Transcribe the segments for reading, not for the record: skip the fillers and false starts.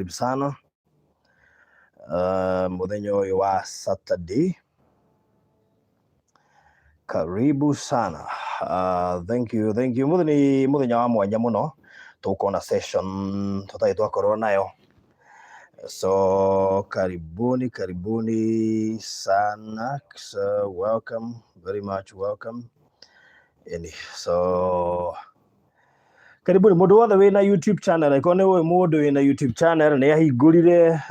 Karibu sana muthenya ũyũ wa Saturday. Karibu sana. Thank you, thank you. Muthenya nĩ muthenya wa mwanya mũno, tũkona session tũtarĩ twakorwo nayo. So karibuni, karibuni sana. So welcome, very much welcome. Ĩni, so karibuni mũndũ wothe wĩna YouTube channel. Angĩkorwo nĩ ũĩ mũndũ wĩna YouTube channel nĩ ahingũrire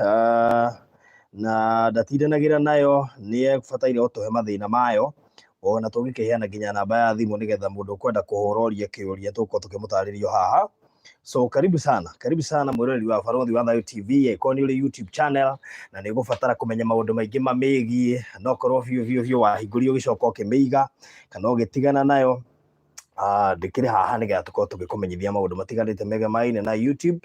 na ndatindanagĩra nayo, nĩ ebataire gũtũhe mathĩna mayo, ona tũngĩkĩheana nginya namba ya thimũ nĩgetha mũndũ ũkwenda kũhũra orie kĩũria, tũgũkorwo tũkĩmũtarĩrio haha. So karibu sana, karibu sana mwĩroreri wa Barothi wa Thayu TV. Angĩkorwo nĩ ũrĩ YouTube channel na nĩ ũgũbatara kũmenya maũndũ maingĩ mamĩgiĩ, no korwo biũ biũ biũ wahingũria ũgĩcoka ũkĩmĩiga kana ũgĩtigana nayo, ndĩkĩrĩ haha nĩgetha tũkorwo tũgĩkũmenyithia maũndũ matiganĩte megemaine na YouTube.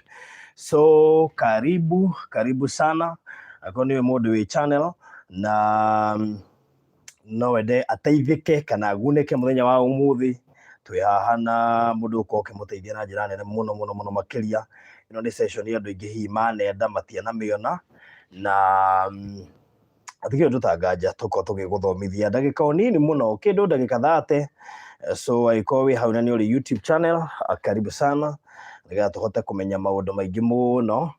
So karibu, karibu sana. Angĩkorwo nĩwe mũndũ wĩ channel na no wende ateithĩke kana agunĩke mũthenya wa ũmũthĩ, twĩ haha na mũndũ ũkorwo ũkĩmũteithia na njĩra nene mũno mũno mũno makĩria. Ĩno nĩ session andũ aingĩ hihi manenda matianamĩona, na hatikĩrĩ ũndũ tanganja tũkorwo tũgĩgũthomithia ndagĩka o nini mũno, kĩndũ ndagĩka 30. So angĩkorwo wĩ hau na nĩ ũrĩ YouTube channel, karibu sana nĩgetha tũhote kũmenya maũndũ maingĩ mũno.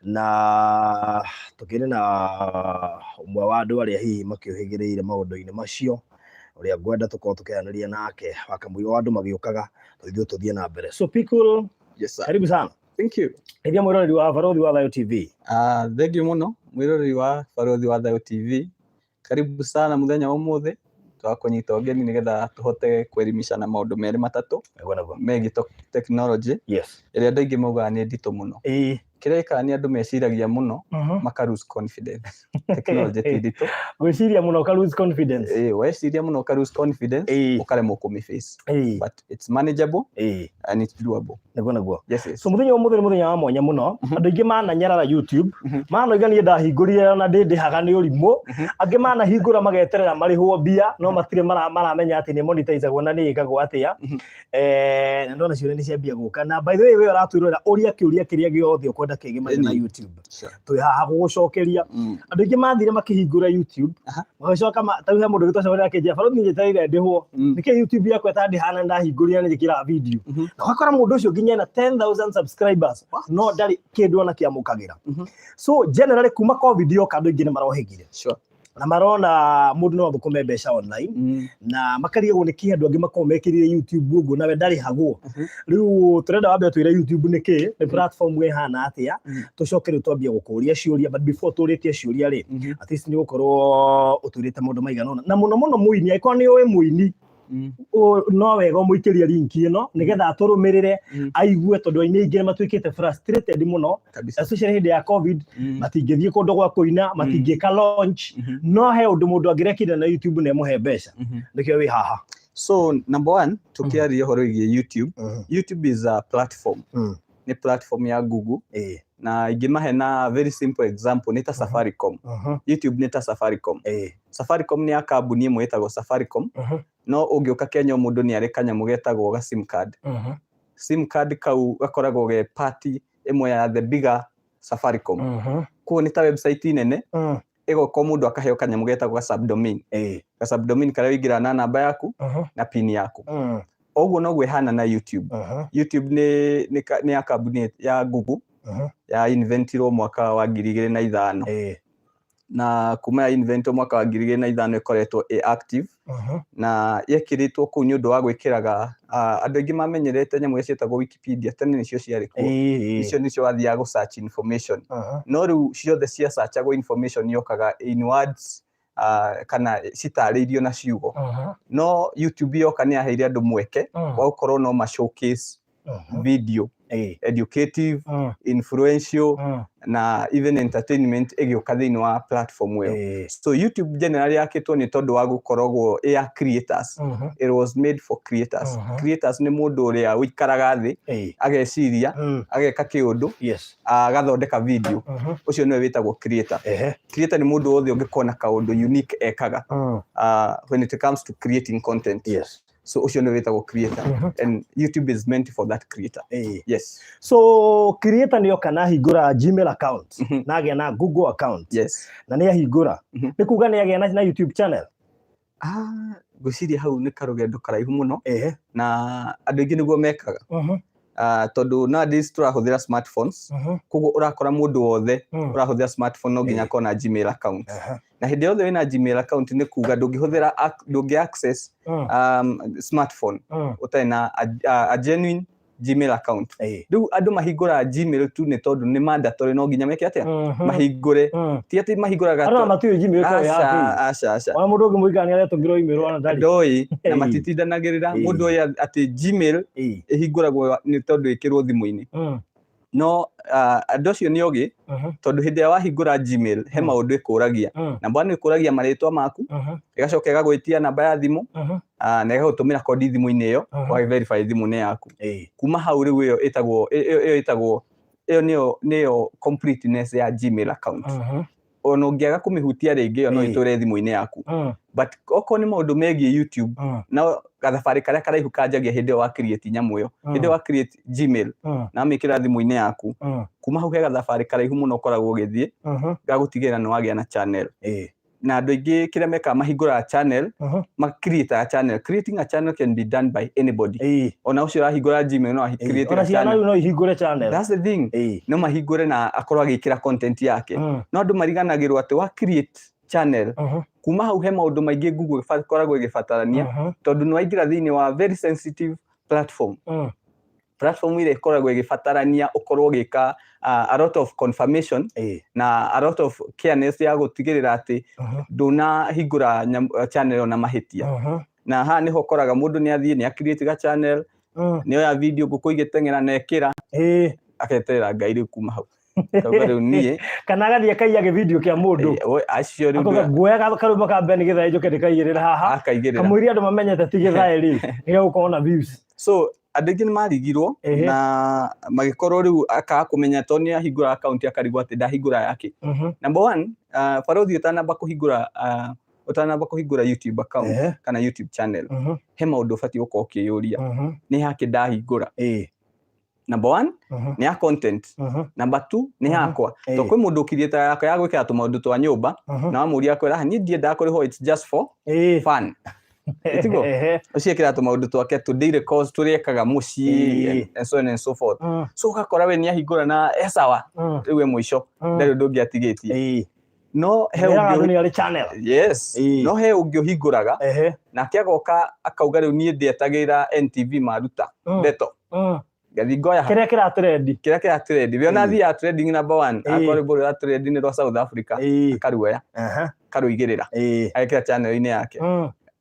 Na tũkĩrĩ na ũmwe wa andũ arĩa hihi makĩũhĩgĩrĩire maũndũ-inĩ macio, ũrĩa ngwenda tũkorwo tũkĩaranĩria nake wakamũira wa andũ magĩũkaga, ithuĩ tũthiĩ na mbere. So Pikul, Yes, sir. karibu sana. Thank you. Ithia mwĩroreri wa Barothi wa Thayu TV. Thank you mũno mwĩroreri wa Barothi wa Thayu TV. Karibu sana mũthenya wa ũmũthĩ, twakũnyita ũgeni nĩgetha tũhote kwerimishana maũndũ merĩ matatũ Nĩguo, nĩguo. megiĩ technology ĩrĩa andũ aingĩ maugaga nĩ nditũ mũno. Kĩrĩa gĩkaga nĩ andũ meciragia mũno maka lose confidence. Technology ti nditũ. Gwĩciria mũno ka lose confidence. Ĩĩ, weciria mũno ũka lose confidence, ũkaremwo kũmĩ face. But it's manageable and it's doable. Nĩguo, nĩguo. Yes. So mũthenya wa ũmũthĩ nĩ mũthenya wa mwanya mũno. Andũ aingĩ mananyarara YouTube, manoiga niĩ ndahingũrire na ndĩndĩhaga nĩ ũrimũ. Angĩ manahingũra mageterera marĩhwo mbia, no matirĩ maramenya atĩ nĩ monetizagwo na nĩ ĩkagwo atĩa. Na ndona ciũria nĩ ciambia gũka. Na by the way, we ũratwĩrorera, ũria kĩũria kĩrĩa gĩothe ũkwenda kĩgĩmaine na YouTube, twĩ haha gũgũcokeria. Andũ aingĩ mathire makĩhingũra YouTube, magĩcoka ta rĩu he mũndũ gĩtwacokeria akĩnjĩra, "Barothi, njetereire ndĩhwo, nĩkĩ YouTube yakwa ĩtandĩhana? Ndahingũrire na njĩkĩra video." Na ũgakora mũndũ ũcio nginya ena 10,000 subscribers, no ndarĩ kĩndũ ona kĩamũkagĩra. So generally, kuma COVID yoka, andũ aingĩ nĩ marohĩgire na marona mũndũ no athũkũme mbeca online, na makarigagwo nĩ kĩ andũ angĩ makoragwo mekĩrire YouTube ũguo nawe ndarĩhagwo. Rĩu tũrenda wambe twĩre YouTube nĩ kĩ, nĩ platform ĩhana atĩa, tũcoke rĩu twambie gũkũria ciũria. But before tũrĩtie ciũria rĩ, at least nĩ gũkorwo ũtwĩrĩte maũndũ maigana ũna, na mũno mũno mũini, angĩkorwo nĩ ũĩ mũini, no wega ũmũikĩrie link ĩno nĩgetha atũrũmĩrĩre, aigue, tondũ aini aingĩ nĩ matuĩkĩte frustrated mũno, especially hĩndĩ ya COVID. Matingĩthiĩ kũndũ gwa kũina, matingĩka launch, no he ũndũ mũndũ angĩrekire na YouTube na ĩmũhe mbeca. Nĩkĩo wĩ haha. So number one, tukiaria ũhoro wĩgiĩ YouTube, YouTube is a platform. Nĩ platform ya Google, na ingĩmahe na very simple example, nĩ ta Safaricom. YouTube nĩ ta Safaricom. Safaricom nĩ ya kambuni ĩmwe ĩtagwo Safaricom, no ũngĩũka Kenya o mũndũ nĩ arĩ kanyamũ getagwo ga SIM card. SIM card kau gakoragwo ge part ĩmwe ya the bigger Safaricom. Koguo nĩ ta website nene, ĩgoka o mũndũ akaheo kanyamũ getagwo ga subdomain. Ga subdomain karĩa ũingĩraga na namba yaku na PIN yaku. Ũguo noguo ĩhana na YouTube. YouTube nĩ ya kambuni ya Google, ya inventirwo mwaka wa 2005, na kuma ya inventwo mwaka wa 2005 ĩkoretwo ĩ active, na yekĩrĩtwo kũu nĩ ũndũ wa gwĩkĩraga andũ aingĩ mamenyerete nyamũ iria ciĩtagwo Wikipedia tene, nĩcio ciarĩ kuo. Icio nĩcio wathiaga gũ search information, no rĩu ciothe cia searchagwo information yokaga in words, kana citarĩirio na ciugo. No YouTube yoka nĩ yaheire andũ mweke wa gũkorwo no ma showcase video, educative, influential, na even entertainment ĩgĩũka thĩinĩ wa platform ĩyo. So YouTube generally yakĩtwo nĩ tondũ wa gũkoragwo ĩ ya creators. It was made for creators. Creators nĩ mũndũ ũrĩa ũikaraga thĩ, ageciria, ageka kĩũndũ, agathondeka video. Ũcio nĩwe wĩtagwo creator. Creator nĩ mũndũ wothe ũngĩkorwo na kaũndũ unique ekaga when it comes to creating content. So ũcio nĩ wĩtagwo creator, and YouTube is meant for that creator. Yes. So creator nĩ oka na ahingũra Gmail account na agĩa na Google account na nĩ ahingũra, nĩ kuga nĩ agĩa na YouTube channel? Ah, ngwĩciria hau nĩ karũgendo karaihu mũno na andũ aingĩ nĩguo mekaga. Ah, tondũ nowadays tũrahũthĩra smartphones, koguo ũrakora mũndũ wothe ũrahũthĩra smartphone no nginya akorwo na Gmail account. Na hĩndĩ yothe wĩna Gmail account, nĩ kuga ndũngĩhũthĩra ndũngĩ access smartphone ũtarĩ na a genuine Gmail account. Rĩu andũ mahingũraga Gmail tu nĩ tondũ nĩ mandatory, no nginya meke atĩa? Mahingũre. Ti atĩ mahingũraga Andũ matiũĩ Gmail ĩkoragwo ya Aca, kĩ. aca, aca. Ona mũndũ ũngĩ mũigana nĩ aretũmĩrwo email ona ndarĩ. Ndoĩ na matitindanagĩrĩra. Mũndũ oĩ atĩ Gmail ĩhingũragwo nĩ tondũ ĩkĩrwo thimũ-inĩ. No andũ acio nĩ ogĩ, tondũ hĩndĩ ĩrĩa wahingũra Gmail he maũndũ ĩkũragia. Namba one, ĩkũragia marĩtwa maku, ĩgacoka ĩgagwĩtia namba ya thimũ, na ĩgagũtũmĩra kodi thimũ-inĩ ĩyo, ũgagĩ verify thimũ nĩ yaku. Kuma hau rĩu ĩyo ĩtagwo ĩyo ĩtagwo ĩyo nĩyo completeness ya Gmail account. Ona ũngĩaga kũmĩhutia rĩngĩ, ĩyo no ĩtũre thimũ-inĩ yaku. But okorwo nĩ maũndũ megiĩ YouTube, no gathabarĩ karĩa karaihu kanjagia hĩndĩ ĩyo wa create nyamũ ĩyo, hĩndĩ ĩyo wa create Gmail na wamĩkĩra thimũ-inĩ yaku. Kuma hau he gathabarĩ karaihu mũno ũkoragwo ũgĩthiĩ gagũtigĩrĩra nĩ wagĩa na channel. Na andũ aingĩ kĩrĩa mekaga, mahingũraga channel, ma-create channel. Creating a channel can be done by anybody. Ona ũcio ũrahingũra Gmail no create Ona a ciana channel. rĩu no ihingũre channel. That's the thing. No mahingũre na akorwo agĩkĩra content yake. No andũ mariganagĩrwo atĩ wa create channel, kuma hau he maũndũ maingĩ Google ĩkoragwo ĩgĩbatarania, tondũ nĩ waingĩra thĩinĩ wa very sensitive platform, platform ĩrĩa ĩkoragwo ĩgĩbatarania ũkorwo ũgĩka a lot of confirmation na a lot of careness ya gũtigĩrĩra atĩ ndũnahingũra channel ona mahĩtia. Na haha nĩho ũkoraga mũndũ nĩ athiĩ nĩ a-create ga channel, nĩ oya video ngũkũ igĩteng'era na ekĩra, aketerera Ngai rĩu kuma hau. Akauga rĩu niĩ Kana agathiĩ akaiya gĩvideo kĩa mũndũ. Acio rĩu Akauga nguoya karwĩmbo ka mbere nĩgetha njoke ndĩkaigĩrĩre haha, akaigĩrĩra. Kamũiria andũ mamenyete ti gĩthaĩ rĩ, nĩgegũkorwo na views. So andũ aingĩ nĩ marigirwo na magĩkorwo rĩu akaga kũmenya, tondũ nĩ ahingũra account akarigwo atĩ ndahingũra yake. Number one, barũthi, ũtanamba kũhingũra YouTube account kana YouTube channel, he maũndũ ũbatiĩ gũkorwo ũkĩyũria: nĩ yake ndahingũra? Number one, nĩ ya content. Number two, nĩ yakwa? To kwĩ mũndũ ũkiriĩte yakwa ya gwĩkĩra tũmaũndũ twa nyũmba, na wamũria akwĩra, "Ah, niĩ ndiendaga kũrĩhwo, it's just for fun." Ĩtiguo? Ũcio ekĩraga tũmaũndũ twake tũ daily calls tũrĩa ekaga mũciĩ and so on and so forth. So ũgakora we nĩ ahingũra na e sawa, rĩu e mũico ndarĩ ũndũ ũngĩ atigĩtie. No he Wĩraga andũ ũngĩ nĩ arĩ channel. Yes. No he ũngĩ ũhingũraga nake agoka akauga, "Rĩu niĩ ndĩetagĩrĩra NTV maruta ndeto, ngathi ngoya Kĩrĩa kĩra trend. Kĩrĩa kĩra trend." We ona athiaga trending number one, akorwo rwĩmbo rũrĩa trend nĩ rwa South Africa, akaruoya, akarũigĩrĩra, agekĩra channel-inĩ yake.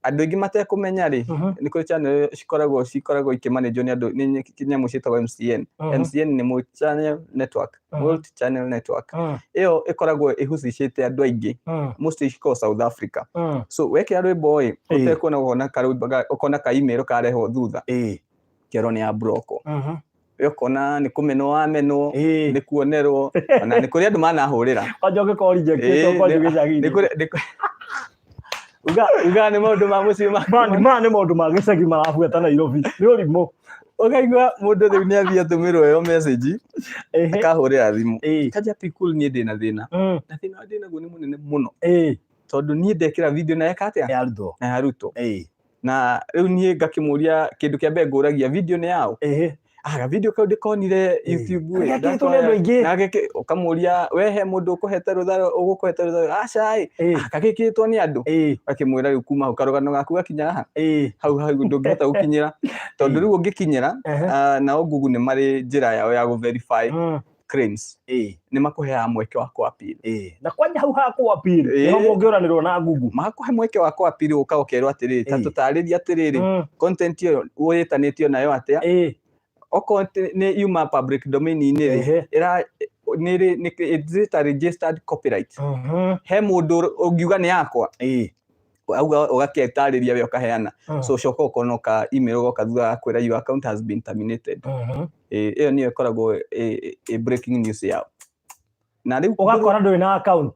Andũ aingĩ matekũmenya rĩ, nĩ kũrĩ channel cikoragwo ikĩmanĩjwo nĩ andũ, nĩ nyamũ ciĩtagwo MCN. MCN nĩ multi channel network. Multi channel network ĩyo ĩkoragwo ĩhusishĩte andũ aingĩ, mostly cikoragwo South Africa. So wekĩra rwĩmbo ĩ, ũtekuona, ũkona karwĩmbo ũkona ka email karehwo thutha kerwo nĩ ya broko. We ũkona nĩ kũmenwo wamenwo, nĩ kuonerwo, ona nĩ kũrĩ andũ manahũrĩra. Kwanja ũngĩkorwo rejected kwanja gĩcagi-inĩ. Nĩ kũrĩ uga nĩ maũndũ ma mũciĩ ma Ma nĩ maũndũ ma gĩcagi marabuata Nairobi, nĩ ũrimũ. Ũkaigua mũndũ rĩu nĩ athiĩ atũmĩrwo ĩyo message, akahũrĩra thimũ, kanja pikul, niĩ ndĩna thĩna, na thĩna ũrĩa ndĩnaguo nĩ mũnene mũno, tondũ niĩ ndekĩra video na yeka atĩa? Yarutwo. Na yarutwo. Na rĩu niĩ ngakĩmũria, kĩndũ kĩa mbere ngũragia, video nĩ yaũ? Ah, video kau ndĩkonire YouTube ĩ. Gekĩrĩtwo nĩ andũ aingĩ. Na ũkamũria, "We he mũndũ ũkũhete rũtha, ũgũkũhete rũtha?" "Aca ĩ." "Ah, gagĩkĩrĩtwo nĩ andũ." Ũgakĩmwĩra, "Rĩu kuma hau karũgano gaku gakinya haha." Hau hau ndũngĩhota gũkinyĩra, tondũ rĩu ũngĩkinyĩra, ah, nao Google nĩ marĩ njĩra yao ya gũ verify claims. Nĩ makũheaga mweke wa kũ appeal. Na kwanja hau ha kũ appeal nĩho mũngĩũranĩrwo na Google. Makũhe mweke wa kũ appeal, ũka ũkerwo atĩrĩrĩ, ta tũtarĩrie atĩrĩrĩ, content ĩyo wĩtanĩtio nayo atĩa? Okorwo nĩ yuma public domain-inĩ rĩ, ĩra nĩ is it a registered copyright? He mũndũ ũngiuga nĩ yakwa? Auga ũgakĩtarĩria we ũkaheana. So ũcoka ũkona ka email ũgoka thutha wa kwĩra, "Your account has been terminated." Ĩyo nĩyo ĩkoragwo ĩ breaking news yao. Na rĩu Ũgakora ndũrĩ na account,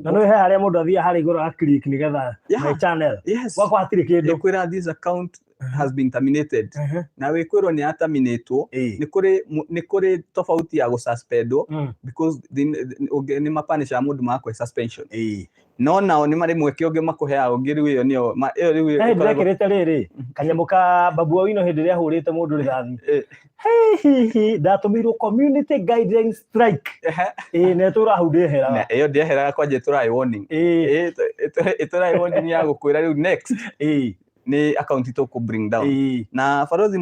na nĩ he harĩa mũndũ athiaga harĩa igũrũ aga click nĩgetha my channel. Ũgakora hatirĩ kĩndũ. Ĩkwĩra, "This account Has been terminated, na wĩkwĩrwo nĩ yaterminatwo. Nĩ kũrĩ tofauti ya gũsuspendwo, because nĩ mapanishaga mũndũ magakũhe suspension, no nao nĩ marĩ mweke ũngĩ makũheaga ũngĩ. Rĩu ĩyo nĩyo ĩyo rĩu Na hĩndĩ ĩkoragwo- ndekĩrĩte rĩrĩ kanyamũ ka Babu Owino, hĩndĩ ĩrĩa ahũrĩte mũndũ rĩthathi, hihi ndatũmĩirwo community guideline strike. Ĩĩ, na ĩtũra hau Na ndĩeheraga. Ĩyo ndĩeheraga, kwanja ĩtũraĩ warning. Ĩtũraĩ warning ya gũkwĩra rĩu next nĩ account tũkũ bring down. Na barothi,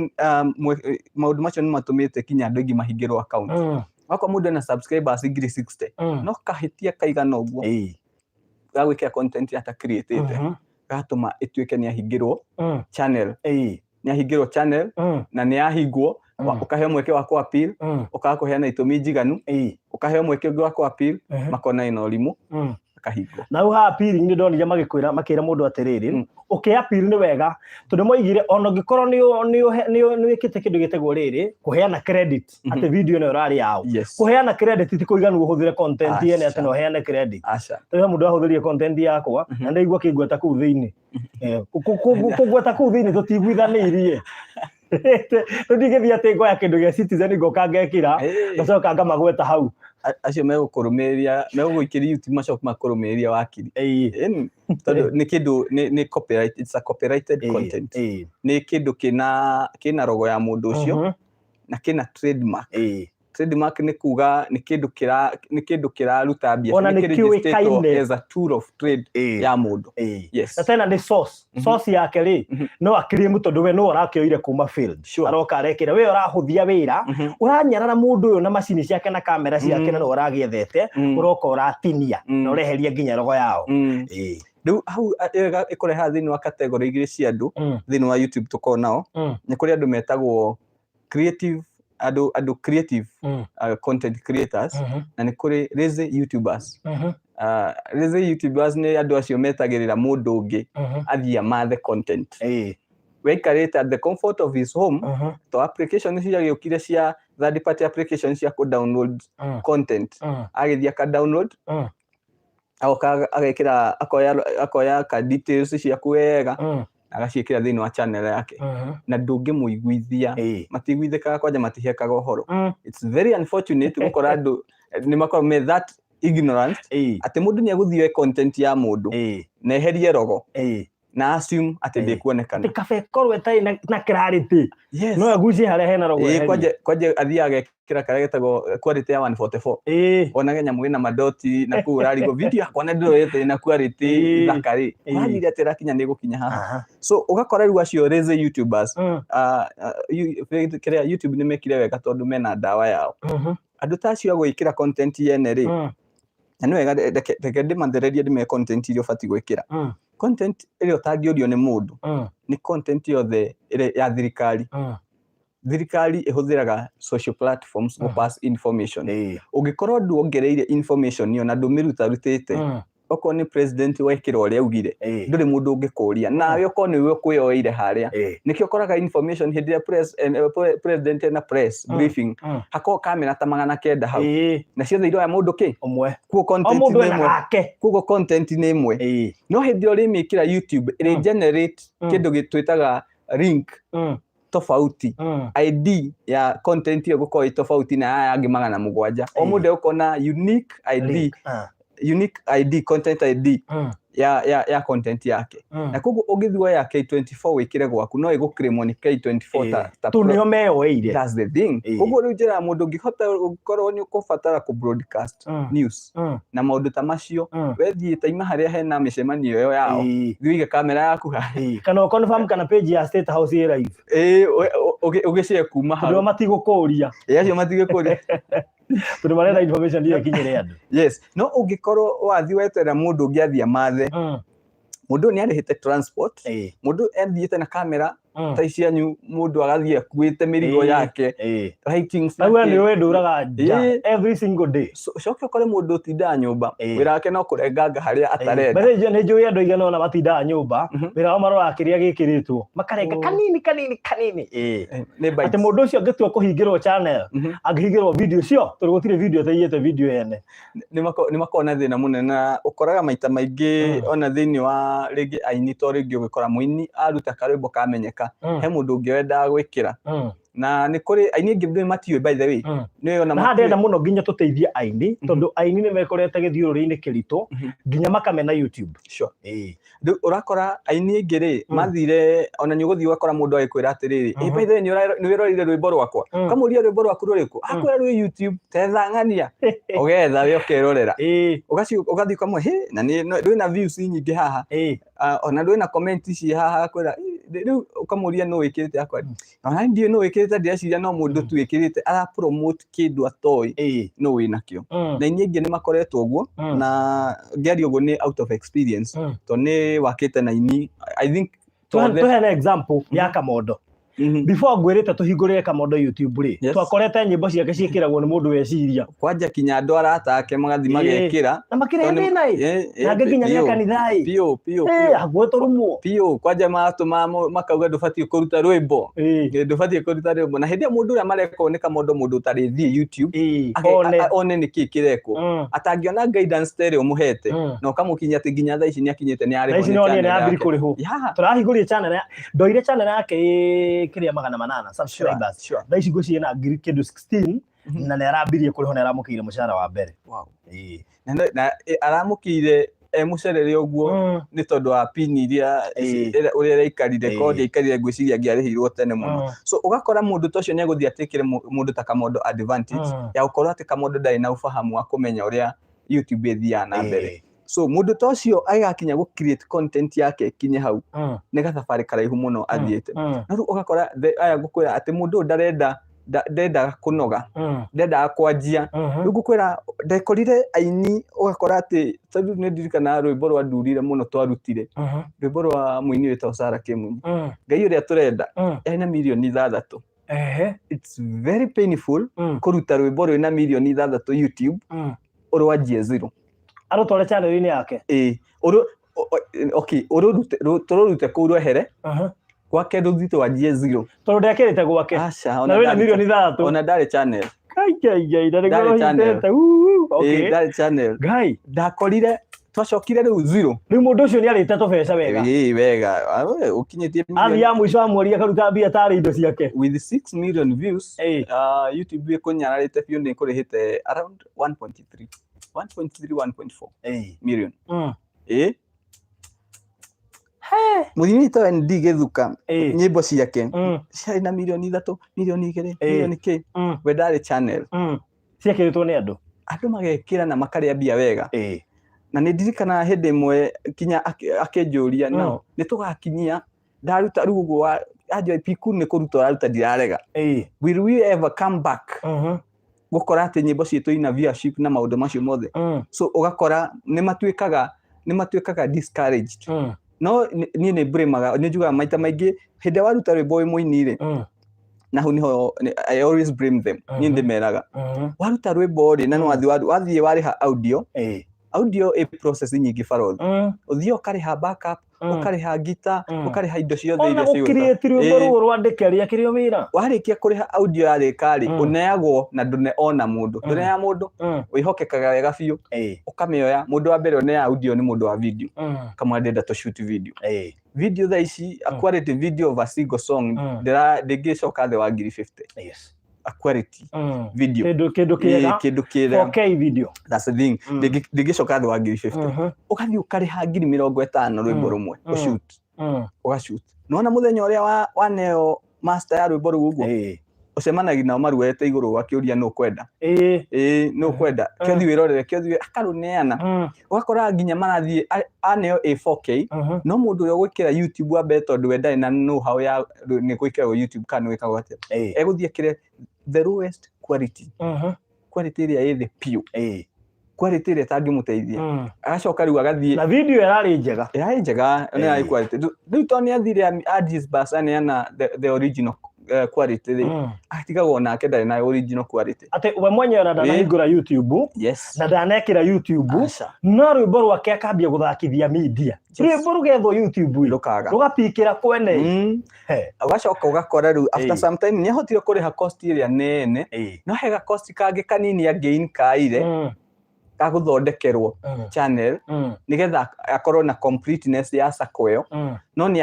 maũndũ macio nĩ matũmĩte kinya andũ aingĩ mahingĩrwo account. Wakorwo mũndũ ena subscribers 60,000, no kahĩtia kaigana ũguo ga gwĩkĩra content ata creatĩte gatũma ĩtuĩke nĩ ahingĩrwo channel, nĩ ahingĩrwo channel, na nĩ yahingwo, ũkaheo mweke wa ku appeal, ũkaga kũheana itũmi njiganu, ũkaheo mweke ũngĩ wa ku appeal, makona ĩna ũrimũ, akahingwo. Na hau ha appealing nĩ ndonire magĩkwĩra, makĩra mũndũ atĩrĩrĩ, ũkĩ appeal nĩ wega, tondũ moigire ona ũngĩkorwo nĩ wĩkĩte kĩndũ gĩtagwo rĩrĩ kũheana credit, atĩ video ĩno ĩrarĩ yao, kũheana credit ti kũiganu ũhũthĩre content yene atĩ Aca. no ũheane credit. Aca. Tondũ he mũndũ ahũthĩrire content yakwa na ndaigua kĩngweta kũu thĩinĩ. Kũngweta kũu thĩinĩ tũtiguithanĩirie. Tũtingĩthiĩ atĩ ngoya kĩndũ gĩa Citizen ngoka ngekĩra, ngacoka ngamagweta hau. Acio megũkũrũmĩrĩria, megũgũikĩria YouTube, macoke makũrũmĩrĩria wakiri. Ĩni, tondũ nĩ kĩndũ nĩ copyright, it's a copyrighted content. Nĩ kĩndũ kĩna rogo ya mũndũ ũcio na kĩna trademark. Trademark nĩ kuga nĩ kĩndũ kĩraruta mbia. Ona nĩ kĩregisterĩtwo kĩũĩkaine. As a tool of trade ya mũndũ. Yes. Na tena nĩ source. Source yake rĩ, no akĩrĩmu tondũ we no arakĩoire kuma field, aroka arekĩra, we ũrahũthia wĩra, ũranyarara mũndũ ũyũ na macini ciake na kamera ciake, na no ũragĩethete, ũroka ũratinia na ũreheria nginya rogo yao. Rĩu hau ĩyo ĩkũrehaga thĩinĩ wa category igĩrĩ cia andũ thĩinĩ wa YouTube tũkoragwo nao. Nĩ kũrĩ andũ metagwo creative, andũ creative, content creators, na nĩ kũrĩ lazy YouTubers. Lazy YouTubers nĩ andũ acio metagĩrĩra mũndũ ũngĩ athiĩ amathe content, waikarĩte at the comfort of his home, to application ciagĩũkire cia third party application cia kũ download content, agĩthiĩ aka download, agoka agekĩra, akoya ka details ciaku wega, agaciĩkĩra thĩinĩ wa channel yake, na ndũngĩmũiguithia. Matiguithĩkaga, kwanja matihekaga ũhoro. It's very unfortunate gũkora andũ nĩ makorwo me that ignorant atĩ mũndũ nĩ egũthiĩ oe content ya mũndũ na eherie rogo na assume atĩ ndĩkuonekana. Atĩ kabe korwo ĩtarĩ na clarity, no agucie harĩa hena rogo eherie. Kwanja athiaga agekĩra karĩa getagwo quality ya 144, onage nyamũ ĩna madoti na kũu ũrarigwo video yakwa na ndĩroyete ĩna quality thaka rĩ, wathire atĩ ĩrakinya nĩ ĩgũkinya haha. So ũgakora rĩu acio lazy YouTubers, kĩrĩa YouTube nĩ mekire wega tondũ mena ndawa yao, andũ ta acio a gwĩkĩra content yene rĩ, na nĩ wega reke ndĩmathererie, ndĩme content iria ũbatiĩ gwĩkĩra. Content ĩrĩa ũtangĩũrio nĩ mũndũ nĩ content yothe ĩrĩa ya thirikari. Thirikari ĩhũthĩraga social platforms gũ pass information. Ũngĩkorwo ndwongereire information ĩyo na ndũmĩrutarutĩte, okorwo nĩ president wekĩra ũrĩa augire, ndũrĩ mũndũ ũngĩkũria nawe, okorwo nĩwe ũkwĩyoeire harĩa. Nĩkĩo ũkoraga information hĩndĩ ĩrĩa president ena press briefing, hakoragwo kamera ta 900 hau, na ciothe iroya mũndũ kĩ Ũmwe. Kuo O content mũndũ nĩ ena ĩmwe. gake. Koguo content nĩ ĩmwe, no hĩndĩ ĩrĩa ũrĩmĩkĩra YouTube, ĩrĩ generate kĩndũ twĩtaga link tofauti. ID ya content ĩyo gũkorwo ĩ tofauti na aya angĩ 700. O mũndũ egũkorwo na unique ID, Link. Ah. unique ID, content ID ya content yake, na koguo ũngĩthiĩ woya K24 wĩkĩre gwaku, no ĩgũclaimwo nĩ K24 ta Tondũ nĩo meyoeire. That's the thing. Koguo rĩu njĩra mũndũ ũngĩhota ũngĩkorwo nĩ ũkũbatara kũ broadcast news na maũndũ ta macio, wethiĩ taima harĩa hena mĩcemanio ĩyo yao, thiĩ ũige kamera yaku ha Kana ũ confirm kana page ya State House ĩ live. Ĩĩ, ũgĩshare kuma Tondũ hau. o matigũkũria. Ĩĩ, acio matigũkũria. Tondũ marenda information ĩyo ĩkinyĩre andũ. Yes, no ũngĩkorwo wathiĩ weterera mũndũ ũngĩ athiĩ amathe, mũndũ ũyũ nĩ arĩhĩte transport, mũndũ ũyũ athiĩte na kamera ta cianyu, mũndũ agathiĩ akuĩte mĩrigo yake, lightings na Na we kĩ. nĩ ũĩ ndũraga nja every single day. So, coke ũkore mũndũ ũtindaga nyũmba, wĩra wake no kũrenganga harĩa atarenda. Basi nĩ njũĩ andũ aigana ũna matindaga nyũmba, wĩra wao maroraga kĩrĩa gĩkĩrĩtwo, makarenga kanini kanini kanini. Nĩ Atĩ bites. mũndũ ũcio angĩtua kũhingĩrwo channel, angĩhingĩrwo video cio, tondũ gũtirĩ video ĩtaiyĩte video yene. Nĩ makoragwo na thĩna mũnene, na ũkoraga maita maingĩ ona thĩinĩ wa rĩngĩ aini, to rĩngĩ ũgĩkora mũini aruta karwĩmbo kamenyeka, Ũreka he mũndũ ũngĩ wendaga gwĩkĩra, na nĩ kũrĩ aini aingĩ ndũĩ matiũĩ, by the way, nĩ ona Na haha ndĩrenda mũno nginya tũteithie aini, tondũ aini nĩ mekorete gĩthiũrũrĩ-inĩ kĩritũ, nginya makamena YouTube. Rĩu ũrakora aini aingĩ rĩ, mathire ona nĩ ũgũthiĩ ũgakora mũndũ agĩkwĩra atĩrĩrĩ, "Ĩ, by the way, nĩ wĩroreire rwĩmbo rwakwa?" Ũkamũria, "Rwĩmbo rwaku rũrĩkũ?" Akwĩra, "Rwĩ YouTube, tetha ng'ania ũgetha we ũkerorera." Ũgathiĩ ũkamwe, "Hĩ, na nĩ rwĩna views nyingĩ haha." Ah, ona rwĩna comment ici haha, akwĩra, "Ĩ," rĩu ũkamũria, "Nũ wĩkĩrĩte?" Akwĩra, "Ona ndiũĩ nũ wĩkĩrĩte, ndĩreciria no mũndũ tu wĩkĩrĩte ara promote kĩndũ atoĩ nũ wĩnakĩo." Na aini aingĩ nĩ makoretwo ũguo, na ngĩaria ũguo nĩ out of experience, tondũ nĩ wakĩte na aini, I think othe. Tũheane example ya Kamondo. Before ngwĩrĩte tũhingũrĩre Kamondo YouTube rĩ, twakorete nyĩmbo ciake ciĩkĩragwo nĩ mũndũ weciria. Kwanja kinya andũ arata ake magathiĩ magekĩra. Na makĩrehe Tondũ thĩna ĩ, na angĩ nginya nĩ a kanitha ĩ. Biũ biũ biũ. Hakuhĩ tũrumwo. Biũ, kwanja maratũma makauga ndũbatiĩ kũruta rwĩmbo. Ndũbatiĩ kũruta rwĩmbo, na hĩndĩ ĩyo mũndũ ũrĩa marekwo nĩ Kamondo, mũndũ ũtarĩthiĩ YouTube One. One nĩ kĩĩ kĩrekwo, atangĩona guidance ta ĩrĩa ũmũhete, na ũkamũkinyia atĩ nginya thaa ici nĩ akinyĩte nĩ Thaa arĩhwo ici nĩ nĩ onire nĩ channel ambiri yake. kũrĩhwo. Tũrahingũrire channel ya ndoire channel yake ĩ kĩrĩa 800 subscribers. Thaa ici ngwĩciria na ngiri kĩndũ 16, na nĩ arambirie kũrĩhwo, nĩ aramũkĩire mũcara wa mbere. Na aramũkĩire e mũcerere ũguo, nĩ tondũ wa pin iria ũrĩa ĩraikarire, korwo ndĩaikarire ngwĩciria angĩarĩhirwo tene mũno. So ũgakora mũndũ ta ũcio nĩ egũthiĩ atĩkĩre mũndũ ta Kamondo advantage ya gũkorwo atĩ Kamondo ndarĩ na ufahamu wa kũmenya ũrĩa YouTube ĩthiaga na mbere. So mũndũ ta ũcio agĩgakinya gũ create content yake ĩkinye hau, nĩ gathabarĩ karaihu mũno athiĩte. No rĩu ũgakora aya ngũkwĩra atĩ mũndũ ũyũ ndarenda ndendaga kũnoga, ndendaga kwanjia. Rĩu ngũkwĩra ndekorire aini, ũgakora atĩ tondũ nĩ ndirikanaga rwĩmbo rwa ndurire mũno twarutire, rwĩmbo rwa mũini wĩtagwo Sarah Kĩmunyi, Ngai Ũrĩa Tũrenda, yarĩ na mirioni 6. It's very painful kũruta rwĩmbo rwĩna mirioni 6 YouTube, ũrwanjie zero. Arũtware channel-inĩ yake. Ĩ, okay, ũrũrute tũrũrute kũu rwehere gwake, rũthiĩ twanjie zero. Tondũ ndekĩrĩte gwake. Aca, Na ona wĩna mirioni 6. Ona ndarĩ channel. Ngai Ngai Ngai, na nĩguo Ndarĩ channel. ũhitĩte. Uu, Ĩ, okay. ndarĩ channel. Ngai. Ndakorire twacokire rĩu zero. Rĩu mũndũ ũcio nĩ arĩte tũbeca wega. Ĩ, wega. Ah, we, ũkinyĩtie Athiaga mũico wa mweri akaruta mbia tarĩ indo ciake. With 6 million views, YouTube ĩkũnyararĩte biũ, nĩ ĩkũrĩhĩte around 1.3 1.3 1.4 million. Ĩ, mũthini ta ND Gĩthuka, nyĩmbo ciake ciarĩ na mirioni 3, mirioni 2, mirioni kĩ. We ndarĩ channel. Ciekĩrĩtwo nĩ andũ. Andũ magekĩra na makarĩa mbia wega. Na nĩ ndirikanaga hĩndĩ ĩmwe kinya akĩnjũria, no nĩ tũgakinyia ndaruta rĩu ũguo anjũria piku nĩ kũruta ũraruta, ndirarega, will we ever come back gũkora atĩ nyĩmbo citũ ina viewership na maũndũ macio mothe? So ũgakora nĩ matuĩkaga discouraged. No niĩ nĩ blamaga, nĩ njugaga maita maingĩ hĩndĩ ĩrĩa waruta rwĩmbo wĩ mũini rĩ, na hau niho I always blame them. Niĩ ndĩmeraga, waruta rwĩmbo rĩ, na nĩ wathiĩ warĩha audio, audio ĩ process nyingĩ barothi, ũthiĩ ũkarĩha backup, ũkarĩha ngita, ũkarĩha indo ciothe Ona iria cigũka. gũkirĩti rwĩmbo rũu rwandĩke rĩakĩrĩ o wĩra. Warĩkia kũrĩha audio, yarĩka rĩ, ũneagwo na ndũne ona mũndũ, ndũneaga mũndũ, wĩhokekaga wega biũ, ũkamĩoya. Mũndũ wa mbere ũneaga audio nĩ mũndũ wa video. Kamwe ndĩrenda tũ shoot video. Video thaa ici, a quality video of a single song, ndĩngĩcoka thĩ wa ngiri 50. A quality video. Kĩndũ kĩega. Kĩndũ kĩega. 4K video. That's the thing. Ndĩngĩcoka thĩ wa ngiri 50. Ũgathiĩ ũkarĩha ngiri 50 rwĩmbo rũmwe, ũshoot, ũgashoot. Nona mũthenya ũrĩa waneo master ya rwĩmbo rũu ũguo, ũcemanagia nao maruete igũrũ akĩũria nũ ũkwenda. Ĩĩ, nũ ũkwenda, kĩothi wĩrorere, kĩothi akarũneana. Ũgakora nginya marathiĩ aneo a 4K, no mũndũ ũrĩa ũgwĩkĩra YouTube wa mbere, tondũ we ndarĩ na know how ya nĩ gwĩkĩragwo YouTube kana nĩ gwĩkagwo atĩa, egũthiĩ ekĩre the lowest quality, quality ĩrĩa ĩ thĩ biũ, quality ĩrĩa ĩtangĩmũteithia. Agacoka rĩu agathiĩ Na video ĩrarĩ njega. Ĩrarĩ njega, nĩ ĩrarĩ quality. Rĩu tondũ nĩ athire a disburse, aneana the original quality rĩ, atigagwo nake ndarĩ na original quality. Atĩ we mwenyewe ona ndanahingũra YouTube na ndanekĩra YouTube, Aca. no rwĩmbo rwake akambia gũthakithia media, rwĩmbo rũgethwo YouTube ĩ, Rũkaga. Rũgapikĩra kwene. He. Ũgacoka ũgakora rĩu after some time nĩ ahotire kũrĩha cost ĩrĩa nene, no hega cost kangĩ kanini angĩ inkaire. Ga gũthondekerwo channel nĩgetha akorwo na completeness ya sacco ĩyo, no nĩ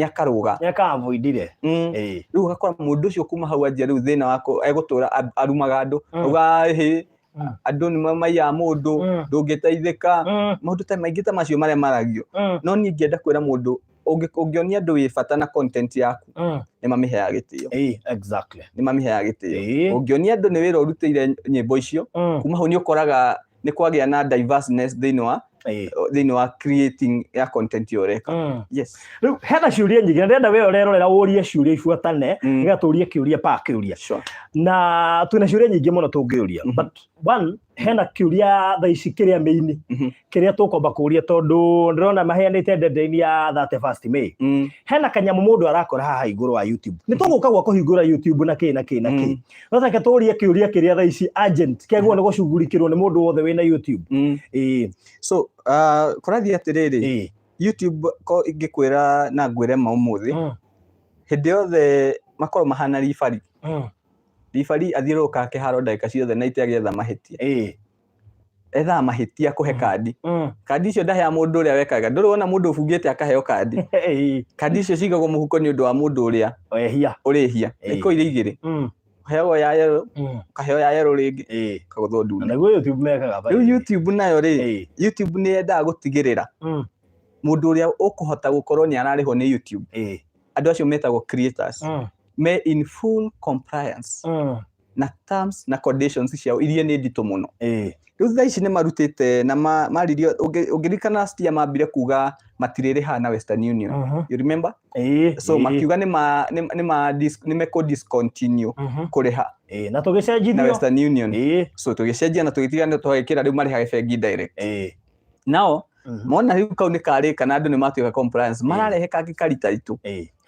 akarũga. Nĩ aka-avoidire. Rĩu ũgakora mũndũ ũcio kuma hau anjia rĩu thĩna wako egũtũra arumaga andũ, auga hĩ, andũ nĩ maiyaga mũndũ, ndũngĩteithĩka, maũndũ ta maingĩ ta macio marĩa maragio. No niĩ ingĩenda kwĩra mũndũ, ũngĩonia andũ wĩ bata na content yaku, nĩ mamĩheaga gĩtĩo. Nĩ mamĩheaga gĩtĩo. Ũngĩonia andũ nĩ wĩra ũrutĩire nyĩmbo icio, kuma hau nĩ ũkoraga nĩ kwagĩa na diverseness thĩinĩ wa creating ya content ĩyo ũreka. Yes. Rĩu hena ciũria nyingĩ na ndĩrenda we ũrerorera ũrie ciũria ibuatane, nĩgetha tũrie kĩũria pa kĩũria. Na twĩna ciũria nyingĩ mũno tũngĩũria, but one, hena kĩũria thaa ici kĩrĩa mĩini kĩrĩa tũkwamba kũria, tondũ ndĩrona maheanĩte deadline ya 31st May. Hena kanyamũ mũndũ arakora haha igũrũ wa YouTube. Nĩ tũgũka gwa kũhingũra YouTube na kĩ na kĩ na kĩ, no reke tũrie kĩũria kĩrĩa thaa ici urgent kĩagĩrĩirwo nĩ gũcugurikĩrwo nĩ mũndũ wothe wĩna YouTube. So kũrathiĩ atĩrĩrĩ, YouTube ko ingĩkwĩra na ngwĩre ma ũmũthĩ, hĩndĩ yothe makorwo mahana ribari. Ribari athiũrũrũkaga kĩharo ndagĩka ciothe na ite agĩetha mahĩtia, ethaga mahĩtia kũhe kandi. Kandi icio ndaheaga mũndũ ũrĩa wekaga. Ndũrĩ wona mũndũ ũbungĩte akaheo kandi? Kandi icio cigagwo mũhuko nĩ ũndũ wa mũndũ ũrĩa wehia. Ũrĩhia. Ikoragwo irĩ igĩrĩ, ũheagwo ya yellow, ũkaheo ya yellow rĩngĩ, ũkagũthwo Na ndune. Naguo YouTube mekaga. Rĩu YouTube nayo rĩ, YouTube nĩ yendaga gũtigĩrĩra mũndũ ũrĩa ũkũhota gũkorwo nĩ ararĩhwo nĩ YouTube, andũ acio metagwo creators, me in full compliance na terms na conditions ciao iria nĩ nditũ mũno. Rĩu thaa ici nĩ marutĩte na maririo, ũngĩririkana last year mambire kuga matirĩrĩhaga na Western Union. You remember? So makiuga nĩ mekũ discontinue kũrĩha Na tũgĩcenjithio. Na Western Union. So tũgĩcenjia na tũgĩtiga nĩ twagĩkĩra rĩu marĩhage bengi direct. Nao mona rĩu kau nĩ karĩka na andũ nĩ matuĩka compliance, mararehe kangĩ karitaitũ.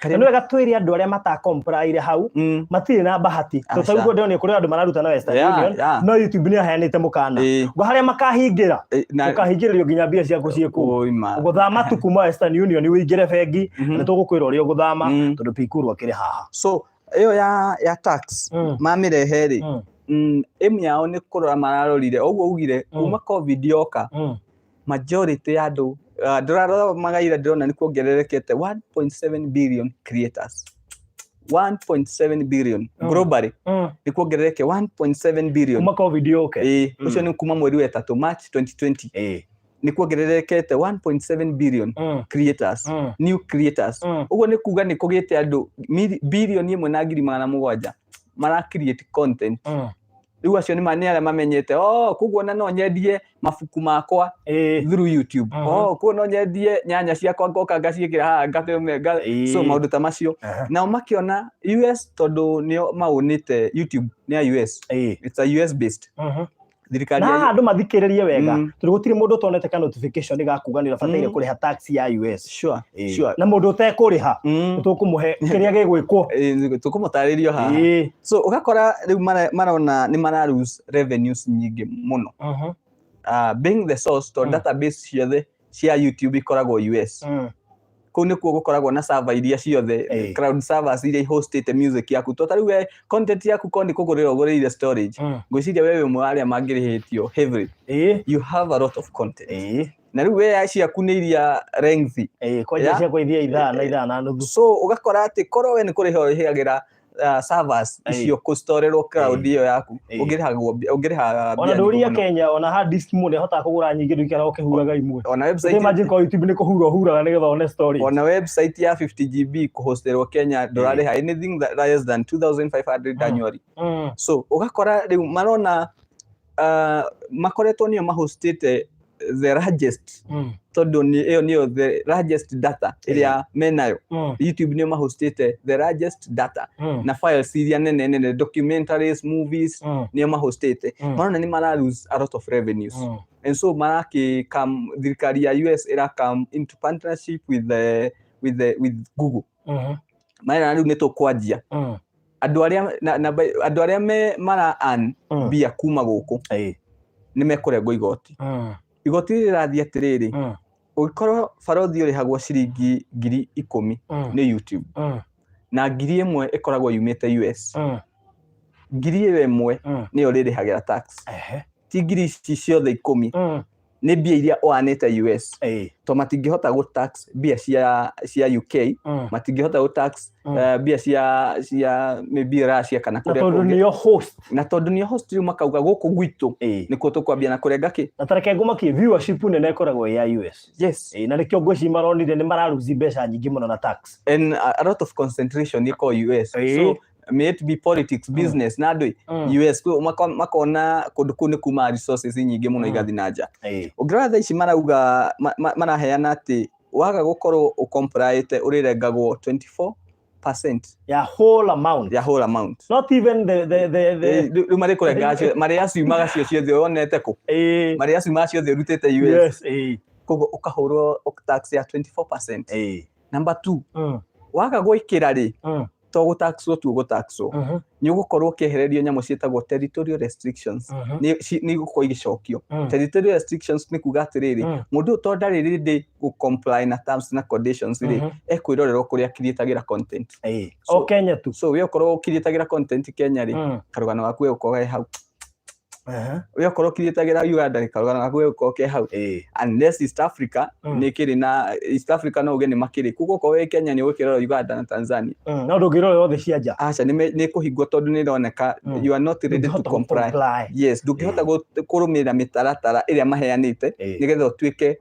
Na nĩ wega twĩre andũ arĩa matakomplaire hau, matirĩ na bahati. Aca. Tondũ ũguo ndĩronire kũrĩ andũ mararuta na Western Union, no YouTube nĩ aheanĩte mũkana ngo harĩa makahingĩra, Na ũkahingĩrĩrio nginya mbia ciaku ciĩ kũu. Ũima. Ũgũthama tu kuma Western Union ũingĩre bengi, na tũgũkwĩra ũrĩa ũgũthama, tondũ Pikuru akĩrĩ haha. So ĩyo ya tax mamĩrehe rĩ, aim yao nĩ kũrora mararorire ũguo ugire kuma COVID yoka, majority ya andũ, ndĩrarora magaira, ndĩrona nĩ kuongererekete 1.7 billion creators, 1.7 billion globally, nĩ kuongerereke 1.7 billion. Kuma COVID yũke. Ĩĩ, ũcio nĩ kuma mweri wa ĩtatũ, March 2020, nĩ kuongererekete 1.7 billion creators, new creators. Ũguo nĩ kuga nĩ kũgĩte andũ 1.7 billion mara create content. Rĩu acio nĩ arĩa mamenyete, oh, koguo ona no nyendie mabuku makwa through YouTube. Oh, koguo no nyendie nyanya ciakwa, ngoka ngaciĩkĩra haha ngatũme so maũndũ ta macio. Nao makĩona US, tondũ nĩo maũnĩte YouTube nĩ ya US. It's a US based thirikari Na haha andũ mathikĩrĩrie wega, tondũ gũtirĩ mũndũ ũtonete ka notification ga kuga nĩ ũbataire kũrĩha tax ya US. Na mũndũ ũtekũrĩha, tũkũmũhe kĩrĩa gĩgwĩkwo. Tũkũmũtarĩrio haha. So ũgakora rĩu marona nĩ mara lose revenues nyingĩ mũno, being the source, tondũ database ciothe cia YouTube ikoragwo US. Kũu nĩkuo gũkoragwo na server iria ciothe, cloud servers iria ihostĩte music yaku. To ta rĩu we content yaku ko nĩ kũgũrĩra ũgũrĩire storage, ngwĩciria we wĩ ũmwe wa arĩa mangĩrĩhĩtio heavily. You have a lot of content, na rĩu we ciaku nĩ iria lengthy. Kwanja ciakwa ithiĩ ithaa na ithaa na nuthu. So ũgakora atĩ korwo we nĩ kũrĩha ũrĩhagĩra servers icio kũstorerwo cloud ĩyo yaku, ũngĩrĩhaga Ona mbia ndũria nyingĩ mũno. Kenya ona hard disk mũndũ nĩahotaga kũgũra nyingĩ, ndũikaraga ũkĩhuraga imwe. Ona website Imagine kwa YouTube nĩ kũhura ũhuraga nĩgetha one storage. Ona website ya 50 GB kũhosterwo Kenya ndũrarĩha anything that less than 2500 annually. So ũgakora rĩu marona makoretwo nĩo mahostĩte the largest, tondũ ĩyo nĩyo the largest data ĩrĩa menayo. YouTube nĩo mahostĩte the largest data na files iria nene nene, documentaries, movies, nĩo mahostĩte. Marona nĩ mara lose a lot of revenues, and so maraki come, thirikari ya US ĩra come into partnership with Google. Marera rĩu nĩ tũkwanjia andũ arĩa na andũ arĩa me mara earn mbia kuma gũkũ nĩ mekũrengwo igoti. Igoti rĩrĩ rĩrathiĩ atĩrĩrĩ, ũngĩkorwo barothi ũrĩhagwo ciringi 10,000 nĩ YouTube, na 1,000 ĩkoragwo yumĩte US, 1,000 ĩyo ĩmwe nĩyo rĩrĩhagĩra tax. Ti ngiri ici ciothe 10 nĩ mbia iria ũanĩte US, to matingĩhota gũ tax mbia cia UK, matingĩhota gũ tax mbia cia maybe Russia kana Na kũrĩa tondũ kũngĩ. Nĩo host. Na tondũ nĩo host, rĩu makauga gũkũ gwitũ nĩkuo tũkwambia na kũrenga kĩ. Na tareke ngũmakie, viewership nene ĩkoragwo ĩ ya US. Na nĩkĩo ngwĩciria maronire nĩ mararuzi mbeca nyingĩ mũno na tax. And a lot of concentration ĩkoragwo US. So may it be politics, business na andũ US makona kũndũ kũu nĩ kuma resources nyingĩ mũno igathiĩ na nja. Ũngĩrora thaa ici marauga maraheana atĩ waga gũkorwo ũcomplyĩte ũrĩrengagwo 24% ya whole amount. Ya whole amount. Not even the Rĩu marĩkũrenga acio marĩ aciumaga cio ciothe wonete kũ marĩ aciumaga ciothe ũrutĩte US. Koguo ũkahũrwo tax ya 24%. Number two, waga gwĩkĩra rĩ, to gũtaxwo tu ũgũtaxwo, nĩ ũgũkorwo ũkĩehererio nyamũ ciĩtagwo territorial restrictions. Nĩ igũkorwo igĩcokio. Territorial restrictions nĩ kuga atĩrĩrĩ, mũndũ ũyũ to ndarĩ ready gũ comply na terms na conditions rĩ, ekwĩrorerwo kũrĩa creatagĩra content. O Kenya tu. So we okorwo ũcreatagĩra content Kenya rĩ, karũgano gaku gegũkorwo ke hau. We okorwo ũcreatagĩra Uganda rĩ, karũgano gaku gegũkorwo ke hau, unless East Africa. Nĩ kĩrĩ na East Africa no uge nĩ makĩrĩ koguo okorwo wĩ Kenya nĩ ũgũkĩrora Uganda na Tanzania. No ndũngĩrora othe cia nja. Aca, nĩ kũhingwo tondũ nĩ ĩroneka you are not ready to Ndũngĩhota comply. Comply. Yes, ndũngĩhota kũrũmĩrĩra mĩtaratara ĩrĩa maheanĩte nĩgetha ũtuĩke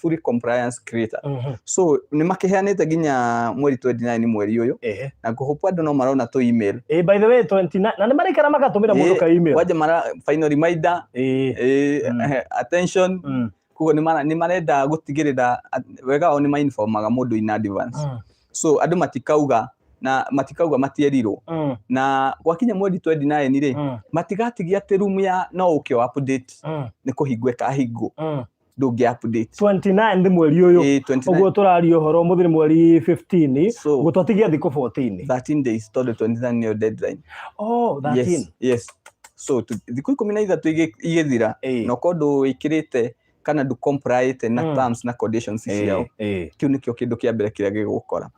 fully compliance creator. So nĩ makĩheanĩte nginya mweri 29 mweri ũyũ, na ngũhope andũ no marona tũ email. By the way, 29 na nĩ maraikara magatũmĩra mũndũ ka email. Kwanja mara final reminder, attention. Koguo nĩ marenda gũtigĩrĩra wega wao nĩ mainformaga mũndũ in advance, so andũ matikauga na matikauga matierirwo. Na gwakinya mweri 29 rĩ, matigatigia atĩ room ya no ũke o update, nĩ kũhingwo ĩkahingwo, ndũngĩ update. 29 nĩ mweri ũyũ. 29. Ũguo tũraria ũhoro ũmũthĩ nĩ mweri 15. So ũguo twatigia thikũ 14. 13 days, tondũ 29 nĩyo deadline. Oh, 13. Yes, so thikũ 13 igĩthira, na ũkorwo ndũĩkĩrĩte kana ndũcomplyĩte na terms na conditions ciao, kĩu nĩkĩo kĩndũ kĩa mbere kĩrĩa gĩgũkora.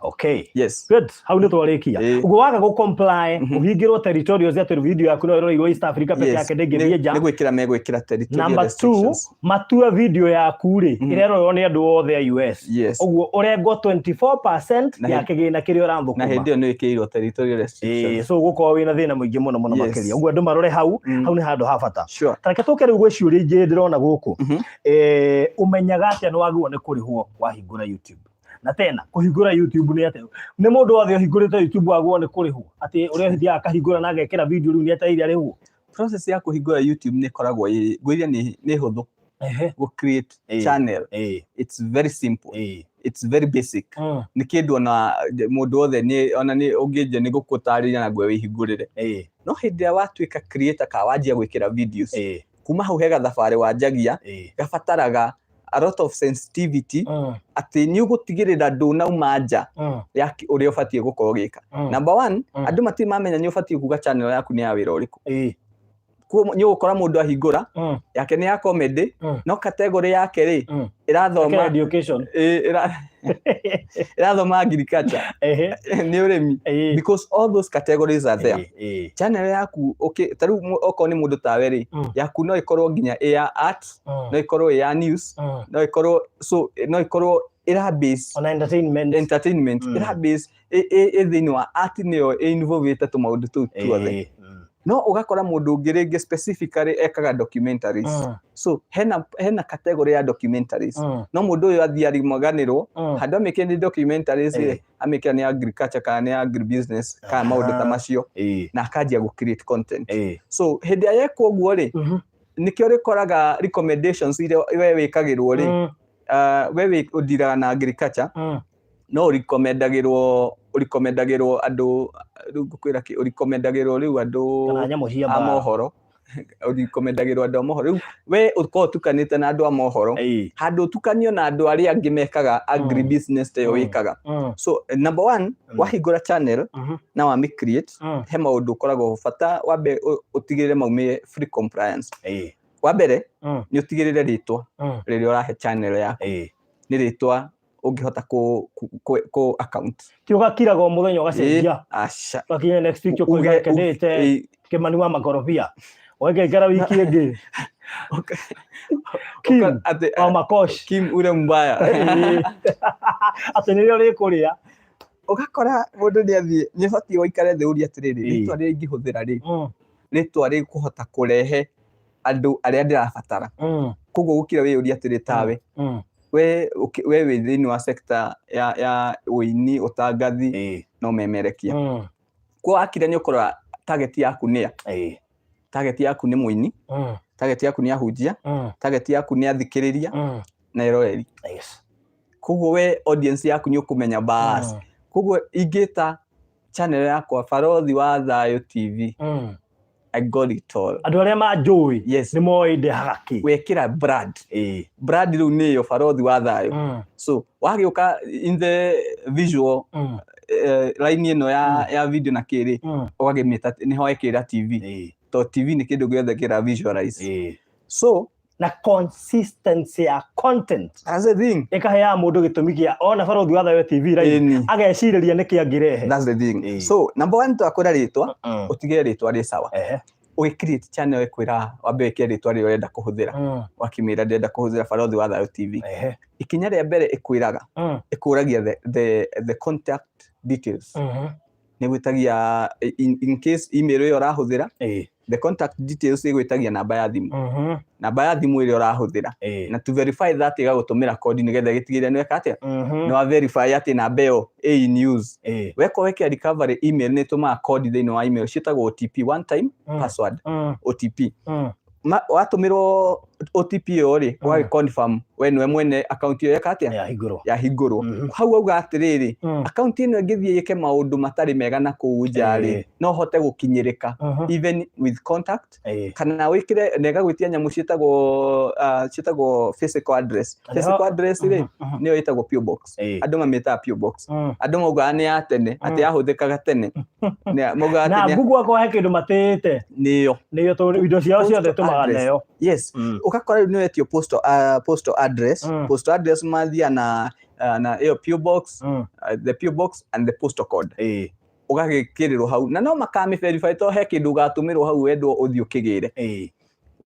Yes. Good, hau nĩ twarĩkia. Ũguo waga gũ comply, ũhingĩrwo territorials, atĩ video yaku no ĩroreirwo East Africa peke yake, ndĩngĩthiĩ nja. Nĩ gwĩkĩra megwĩkĩra territorial Number two, restrictions. matue video yaku rĩ, ĩrerorwo nĩ andũ othe a US, ũguo ũrengwo 24% ya kĩgĩna kĩrĩa Na ũrathũkũma. Hĩndĩ ĩyo nĩ wĩkĩrĩirwo territorial restrictions. So ũgũkorwo wĩna thĩna mũingĩ mũno mũno makĩria. Ũguo andũ marore hau. Hau nĩ handũ ha bata. Ta reke tũke rĩu gwĩ ciũria ingĩ ndĩrona gũkũ. Ũmenyaga atĩa nĩ wagĩrĩirwo nĩ kũrĩhwo wahingũra YouTube? Na tena kũhingũra YouTube nĩ atĩa? Nĩ mũndũ wothe ũhingũrĩte YouTube wagĩrĩirwo nĩ kũrĩhwo, atĩ ũrĩa ũthiaga akahingũra na agekĩra video rĩu nĩ etereire arĩhwo? Process ya kũhingũra YouTube nĩ ĩkoragwo ĩ ngwĩria nĩ hũthũ. Gũ create channel, it's very simple, it's very basic. Nĩ kĩndũ ona mũndũ wothe nĩ ona nĩ ũngĩnjia nĩ gũkũtarĩria na ngwe wĩhingũrĩre. No hĩndĩ ĩrĩa watuĩka creator kana wanjia gwĩkĩra videos, kuma hau he gathabarĩ wanjagia gabataraga a lot of sensitivity, atĩ nĩ ũgũtigĩrĩra ndũnauma nja ya ũrĩa ũbatiĩ gũkorwo ũgĩka. Number one, andũ matirĩ mamenya nĩ ũbatiĩ kuga channel yaku nĩ ya wĩra ũrĩkũ. Koguo nĩ ũgũkora mũndũ ahingũra yake nĩ ya comedy, no category yake rĩ, ĩrathoma Education. Ĩrathoma agriculture, nĩ ũrĩmi, because all those categories are there. Channel yaku, okay, ta rĩu okorwo nĩ mũndũ tawe rĩ, yaku no ĩkorwo nginya ĩ ya art, no ĩkorwo ĩ ya news, no ĩkorwo, so no ĩkorwo ĩra base Ona entertainment. Entertainment. Ĩra base ĩ thĩinĩ wa art, nĩyo ĩ tũmaũndũ tũu tuothe. No ũgakora mũndũ ũngĩ rĩngĩ specifically ekaga documentaries, so hena category ya documentaries, no mũndũ ũyũ athiĩ arimaganĩrwo, handũ amĩkĩre nĩ documentaries rĩ, amĩkĩra nĩ agriculture kana nĩ agribusiness kana maũndũ ta macio, na akanjia gũ create content. So hĩndĩ ĩrĩa yekwo ũguo rĩ, nĩkĩo rĩkoraga recommendations iria we wĩkagĩrwo rĩ, we ũndiraga na agriculture, no ũrecommendagĩrwo andũ, rĩu ngũkwĩra kĩ, ũrecommendagĩrwo rĩu andũ Kana nyamũ cia a mbara. Mohoro, ũrecommendagĩrwo andũ a mohoro. Rĩu we ũkorwo ũtukanĩte na andũ a mohoro, handũ ũtukanio na andũ arĩa angĩ mekaga agribusiness ta ĩyo wĩkaga. So number one, wahingũra channel na wamĩ create, he maũndũ ũkoragwo bata wambe ũtigĩrĩre maumĩre free compliance. Wa mbere, nĩ ũtigĩrĩre rĩtwa rĩrĩa ũrahe channel yaku nĩ rĩtwa ũngĩhota kũ account. Ti ũgakiraga o mũthenya ũgacenjia. Aca. Ũgakinya next week ũkoiga kenete Kĩmani wa makorobia, ũgaikaikara wiki ĩngĩ. Kim Atĩ wa Makosh. Kim ule mbaya. Atĩ nĩrĩo rĩkũrĩa. Ũgakora mũndũ nĩ athiĩ, nĩ ũbatiĩ ũikare thĩ ũrie atĩrĩrĩ, rĩtwa rĩrĩa ingĩhũthĩra rĩ, rĩtwa rĩkũhota kũrehe andũ arĩa ndĩrabatara. Koguo gũkira wĩyũrie atĩrĩ, tawe we wĩ thĩinĩ wa sector ya ũini, ũtangathi na ũmemerekia. Kwa wakira nĩ ũkũrora target yaku nĩ a. Target yaku nĩ mũini, target yaku nĩ ahunjia, target yaku nĩ athikĩrĩria na eroreri. Koguo we audience yaku nĩ ũkũmenya bas. Koguo ingĩta channel yakwa Barothi wa Thayũ TV, I got it all. Andũ arĩa manjũĩ Yes. nĩ moĩ ndehaga kĩ. Wekĩra brand. Brand rĩu nĩyo Barothi wa Thayũ. So wagĩũka in the visual line ĩno ya video na kĩrĩ, ũgakĩmĩta nĩho wekĩra TV. To TV nĩ kĩndũ gĩothe kĩra visualize. So na consistency ya content that's the thing. Ĩkaheaga mũndũ gĩtũmi kĩa ona Barothi wa Thayũ TV live agecirĩria nĩkĩ angĩrehe. That's the thing. So number one, twakwĩra rĩtwa, ũtigĩre rĩtwa rĩ sawa. Ũgĩ create channel ĩkwĩra wambe wĩkĩre rĩtwa rĩrĩa ũrenda kũhũthĩra. Wakĩmĩra ndĩrenda kũhũthĩra Barothi wa Thayũ TV. Ikinya rĩa mbere ĩkwĩraga, ĩkũragia the contact details. Nĩ gwĩtagia in case email ĩyo ũrahũthĩra, the contact details ĩgwĩtagia namba ya thimũ. Namba ya thimũ ĩrĩa ũrahũthĩra. Na to verify that ĩgagũtũmĩra kodi nĩgetha ĩgĩtigĩrĩre nĩ weka atĩa? Nĩ wa verify atĩ namba ĩyo ĩ in use. Weka wekĩra recovery email, nĩ ĩtũmaga kodi thĩinĩ wa email ciĩtagwo OTP, one time password, OTP. Watũmĩrwo OTP ĩyo rĩ, ũgagĩ confirm we nĩwe mwene account ĩyo yeka atĩa? Yahingũrwo. Yahingũrwo. Hau auga atĩrĩrĩ, account ĩno ĩngĩthiĩ ĩke maũndũ matarĩ mega na kũu nja rĩ, no hote gũkinyĩrĩka even with contact, kana wĩkĩre na ĩgagwĩtia nyamũ ciĩtagwo physical address. Physical address rĩ, nĩyo ĩtagwo PO Box. Andũ mamĩtaga PO Box. Andũ maugaga nĩ ya tene, atĩ yahũthĩkaga tene. Maugaga Na atĩ Google akorwo he kĩndũ matĩĩte, nĩyo. Nĩyo tondũ indo ciao ciothe Postal tũmaga address. nayo. Yes. Ũgakora rĩu nĩ wetio postal address. Postal address mathiaga na ĩyo PO Box, the PO Box and the postal code. Ũgagĩkĩrĩrwo hau na no makamĩ verify to he kĩndũ ũgatũmĩrwo hau wendwo ũthiĩ ũkĩgĩre.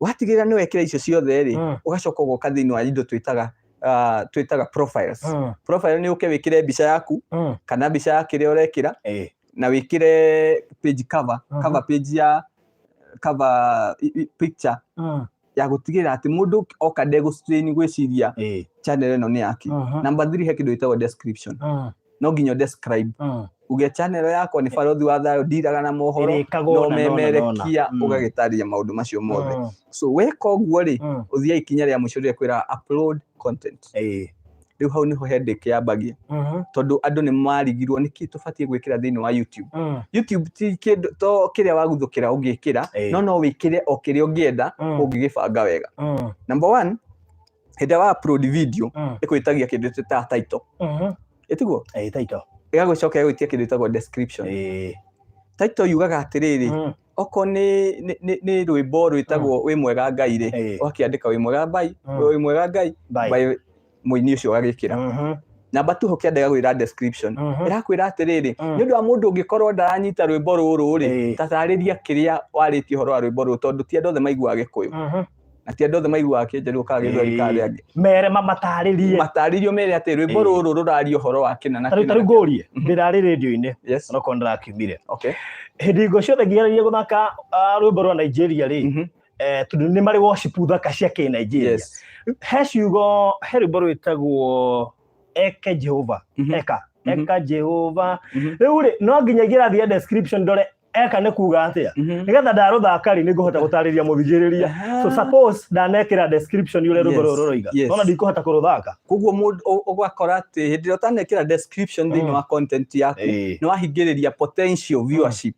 Watigĩrĩra nĩ wekĩra icio ciothe rĩ, ũgacoka ũgoka thĩinĩ wa indo twĩtaga profiles. Profile nĩ ũke wĩkĩre mbica yaku kana mbica ya kĩrĩa ũrekĩra, na wĩkĩre page cover, cover page ya cover picture ya gũtigĩrĩra atĩ mũndũ oka ndegũ strain gwĩciria channel ĩno nĩ yake. Number 3, he kĩndũ gĩtagwo description. No nginya describe, uge channel yakwa nĩ Barothi wa Thayũ, ndiraga na mohoro Ĩrĩkagwo no na nona, nona. memerekia, ũgagĩtarĩria maũndũ macio mothe. So weka ũguo rĩ, ũthiaga ikinya rĩa mũico rĩrĩa kwĩra upload content. Rĩu hau nĩho headache yambagia, tondũ andũ nĩ marigirwo nĩkĩ tũbatiĩ gwĩkĩra thĩinĩ wa YouTube. YouTube ti kĩndũ to kĩrĩa waguthũkĩra ũngĩkĩra, no wĩkĩre o kĩrĩa ũngĩenda ũngĩgĩbanga wega. Number one, hĩndĩ ĩrĩa wa upload video, ĩkwĩtagia kĩndũ twĩtaga title. Ĩtiguo? Ĩĩ, title. Ĩgagũcoka ĩgagwĩtia kĩndũ gĩtagwo description. Title yugaga atĩrĩrĩ, okorwo nĩ rwĩmbo rwĩtagwo Wĩ Mwega Ngai rĩ, ũgakĩandĩka Wĩ Mwega Ngai, Wĩ Mwega Ngai Bye. by mũini ũcio ũgagĩkĩra. Namba 2, ũkĩenda ĩgagwĩra description. Ĩrakwĩra atĩrĩrĩ, nĩ ũndũ wa mũndũ ũngĩkorwo ndaranyita rwĩmbo rũrũ rĩ, tatarĩria kĩrĩa warĩtie ũhoro wa rwĩmbo rũrũ, tondũ ti andũ othe maiguaga Gĩkũyũ na ti andũ othe maiguaga Kĩnjaruo kana Gĩthweri kana arĩa angĩ. Mere mamatarĩrie. Matarĩrio mere atĩ rwĩmbo rũrũ rũraria ũhoro wa kĩna na Tarĩu kĩna. Tarĩu ngũrie, ndĩrarĩ rĩndio-inĩ, onokorwo ndĩrakiumire. Hĩndĩ hingo ciothe ngĩgeragia gũthaka rwĩmbo rwa Nigeria rĩ, tondũ nĩ marĩ worship thaka cia kĩ Nigeria. He ciugo, he rwĩmbo rwĩtagwo Eke Jehova, Eka, Eka Jehova. Rĩu rĩ, no nginya ingĩrathiĩ description ndore eka nĩ kuga atĩa, nĩgetha ndarũthaka rĩ, nĩngũhota gũtarĩria mũthikĩrĩria. So suppose ndanekĩra description ũrĩa rwĩmbo rũrũ rũroiga, nona ndikũhota kũrũthaka. Koguo mũndũ ũgakora atĩ hĩndĩ ĩrĩa ũtanekĩra description thĩinĩ wa content yaku, nĩ wahingĩrĩria potential viewership,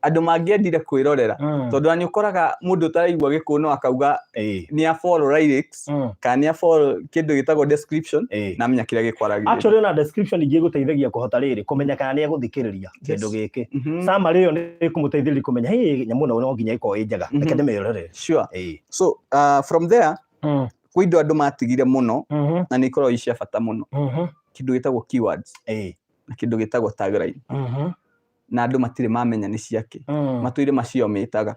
andũ mangĩendire kwĩrorera, tondũ nĩ ũkoraga mũndũ ũtaraigua Gĩkũyũ no akauga nĩ a follow lyrics kana nĩ a follow kĩndũ gĩtagwo description na amenya kĩrĩa gĩkwaragĩrĩria. Actually, ona description ingĩ gũteithagia kũhota rĩrĩ kũmenya kana nĩ egũthikĩrĩria kĩndũ gĩkĩ. Summary ĩyo nĩ ĩkũmũteithĩrĩria kũmenya, hey, nyamũ ĩno no nginya ĩkorwo ĩ njega, reke ndĩmĩrorere. So from there, kwĩ indo andũ matigire mũno na nĩ ikoragwo i cia bata mũno, kĩndũ gĩtagwo keywords na kĩndũ gĩtagwo tagline, na andũ matirĩ mamenya nĩ ciake, matũire macio mĩtaga.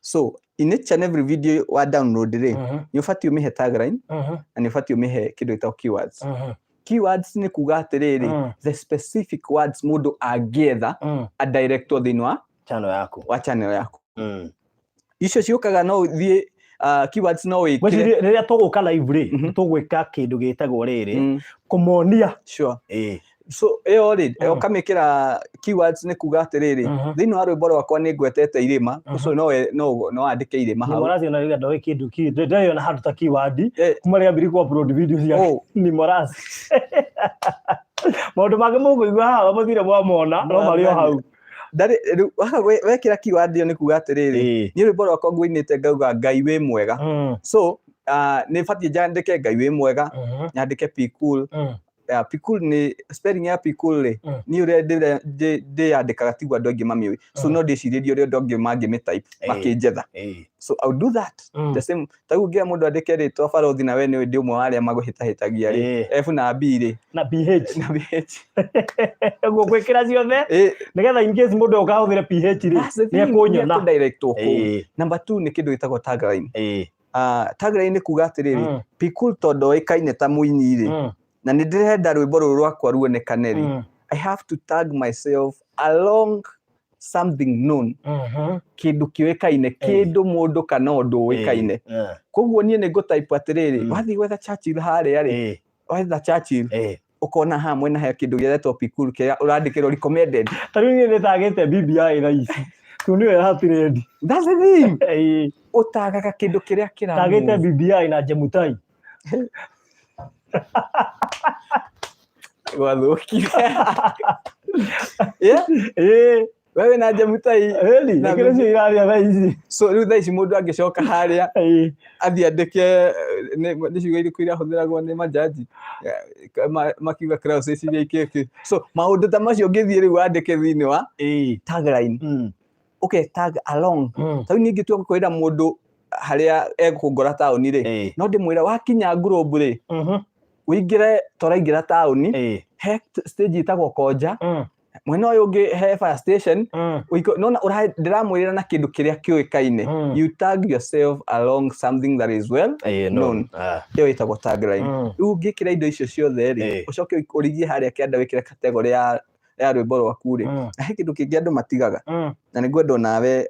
So in each and every video wa download rĩ, nĩ ũbatiĩ ũmĩhe tagline na nĩ ũbatiĩ ũmĩhe kĩndũ gĩtagwo keywords. Keywords nĩ kuga atĩrĩrĩ, the specific words mũndũ angĩetha a directwo thĩinĩ wa channel yaku. Wa channel yaku. Icio ciũkaga no ũthiĩ keywords no wĩkĩre. Ngwĩciria rĩrĩa tũgũka live rĩ, tũgwĩka kĩndũ gĩtagwo rĩrĩ, kũmonia. Sure. So ĩyo rĩ, ũkamĩkĩra keywords nĩ kuga atĩrĩrĩ, thĩinĩ wa rwĩmbo rwakwa nĩ ngwetete irĩma, so no wandĩke irĩma hau. Nimorasi ona rĩu ndoĩ kĩndũ ki ndĩrona handũ ta keyword kuma rĩrĩa ambĩrĩirie ku upload video ciake. Nimorasi maũndũ mangĩ mũkũigua haha mũthire mwamona no marĩ o hau. Ndarĩ rĩu haha wekĩra keyword ĩyo nĩ kuga atĩrĩrĩ, niĩ rwĩmbo rwakwa ngũinĩte ngauga Ngai wĩ mwega, so nĩ batiĩ njandĩke Ngai wĩ mwega, nyandĩke be cool. Be cool nĩ spelling ya be cool rĩ, niĩ ũrĩa ndĩyandĩkaga tiguo andũ aingĩ mamĩũĩ, so no ndĩcirĩrie ũrĩa andũ angĩ mangĩmĩtype makĩnjetha. So I'll do that. The same ta rĩu ũngĩra mũndũ andĩke rĩtwa Barothi na we nĩ ndĩ ũmwe wa arĩa magũhĩtahĩtagia rĩ, F na B rĩ, na PH, na BH. Ũguo gwĩkĩra ciothe nĩgetha in case mũndũ ũkahũthĩra PH rĩ, That's the thing, nĩ ekũnyona. nĩekũdirectwo kũu. Number two nĩ kĩndũ gĩtagwo tagline. Tagline nĩ kuga atĩrĩrĩ, Be cool tondũ oĩkaine ta mũini rĩ, na nĩ ndĩrenda rwĩmbo rũrũ rwakwa ruonekane rĩ, I have to tag myself along something known, kĩndũ kĩũĩkaine, kĩndũ mũndũ kana ũndũ ũĩkaine. Koguo niĩ nĩ ngũtype atĩrĩrĩ, wathiĩ gwetha Churchill harĩa rĩ, wetha Churchill, ũkona haha mwena he kĩndũ gĩetwo Pikul kĩrĩa ũrandĩkĩrwo recommended. Ta rĩu niĩ nĩtagĩte BBI thaa ici tu nĩyo ĩratrend. That's the thing, ũtagaga kĩndũ kĩrĩa kĩra Tagĩte BBI na Jemutai. Gwathũkire, yeah. Wewe na Jemutai. Really? Na Nĩkĩo nĩcio iraria thaa ici. So rĩu thaa ici mũndũ angĩcoka harĩa athiĩ andĩke nĩ ciugo irĩkũ irahũthĩragwo nĩ majaji, makiuga clauses iria ikĩkĩ, so maũndũ ta macio ũngĩthiĩ rĩu wandĩke thĩinĩ wa tagline, okay, tag along. Ta rĩu niĩ ingĩtua kwĩra mũndũ harĩa egũkũngora taũni rĩ, no ndĩmwĩre wakinya Globe rĩ, ũingĩre toraingĩra taũni, he stage ĩtagwo Konja, mwena ũyũ ũngĩ he fire station. Nona ndĩramwĩrĩra na kĩndũ kĩrĩa kĩũĩkaine. You tag yourself along something that is well known. Ĩyo ĩtagwo tagline. Rĩu ũngĩkĩra indo icio ciothe rĩ, ũcoke ũrigie harĩa kĩanda wĩkĩre category ya rwĩmbo rwaku rĩ, na he kĩndũ kĩngĩ andũ matigaga, na nĩ ngwenda onawe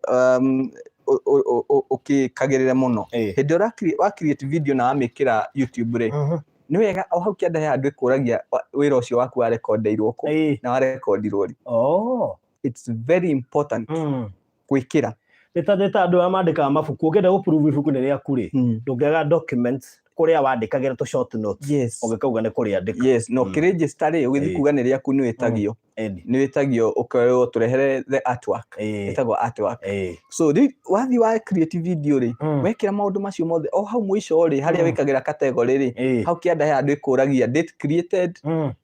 ũkĩkagĩrĩre mũno. Hĩndĩ ĩrĩa wa create video na wamĩkĩra YouTube rĩ, nĩ wega o hau kĩanda he handũ ĩkũragia wĩra ũcio waku warekondeirwo kũ na warekondirwo rĩ. It's very important gwĩkĩra. Nĩ ta andũ arĩa mandĩkaga mabuku, ũngĩenda gũ prove ibuku nĩ rĩaku rĩ, ndũngĩaga documents kũrĩa wandĩkagĩra tũ short notes, ũngĩkauga nĩ kũrĩandĩka. Yes, no ũkĩregister rĩ, ũgĩthiĩ kuga nĩ rĩaku, nĩ wĩtagio nĩ wĩtagio ũkerwo tũrehere the artwork, ĩtagwo artwork. So rĩu wathiĩ wa create video rĩ, wekĩra maũndũ macio mothe o hau mũico rĩ, harĩa wĩkagĩra category rĩ, hau kĩanda he handũ ĩkũragia date created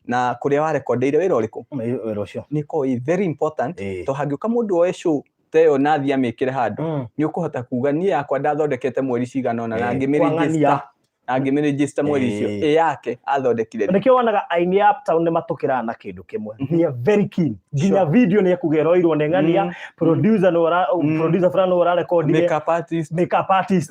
na kũrĩa warekondeire wĩra ũrĩkũ. Wĩra ũcio. Nĩ ĩkoragwo ĩ very important to hangĩũka mũndũ oe show ta ĩyo na athiĩ amĩkĩre handũ, nĩ ũkũhota kuga niĩ yakwa ndathondekete mweri cigana ũna na Kwang'ania. ngĩmĩregister na ngĩmĩregister mweri ũcio. Ĩ yake athondekire rĩ? Nĩkĩo wonaga aini a Uptown nĩ matũkĩraga na kĩndũ kĩmwe, they are very keen, nginya video nĩ ekuga ĩroirwo nĩ ng'ania, producer nĩ ũra producer fulani nĩ ũrarekondire, makeup artist, makeup artist,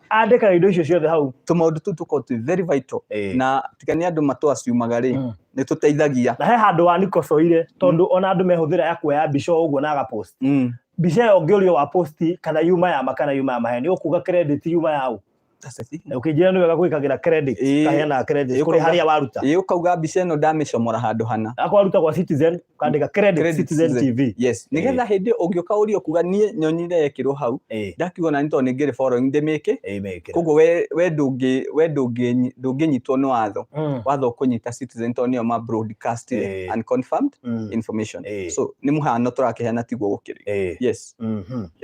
andĩkaga indo icio ciothe hau. Tũmaũndũ tũu tũkoragwo twĩ very vital, na tiga nĩ andũ matũ-assumaga rĩ, nĩ tũteithagia. Na he handũ wanikocoire tondũ ona andũ mehũthĩra ya kuoya mbica o ũguo na agapost mbica ĩyo, ũngĩũrio wa post kana yuma ya ma kana yuma ya maheni, ũkuga credit yuma yaũ? That's the thing. Na ũkĩnjĩra nĩ wega gwĩkagĩra credit, kaheanaga credit kũrĩ harĩa waruta. Ĩĩ, ũkauga mbica ĩno ndamĩcomora handũ hana. Akorwo waruta gwa Citizen, ũkandĩka credit, Credit Citizen Citizen. TV. Yes, nĩgetha hĩndĩ ĩyo ũngĩũka ũrio kuga niĩ nyonire yekĩrwo hau, ndakiuga na nĩ tondũ nĩ ngĩrĩ following ndĩmĩke. Mĩkĩre. Koguo we ndũngĩ we ndũngĩ ndũngĩnyitwo nĩ watho. Watho ũkũnyita Citizen tondũ nĩo ma broadcast unconfirmed information. So nĩ mũhano tũrakĩheana, tiguo gũkĩrĩ. Yes,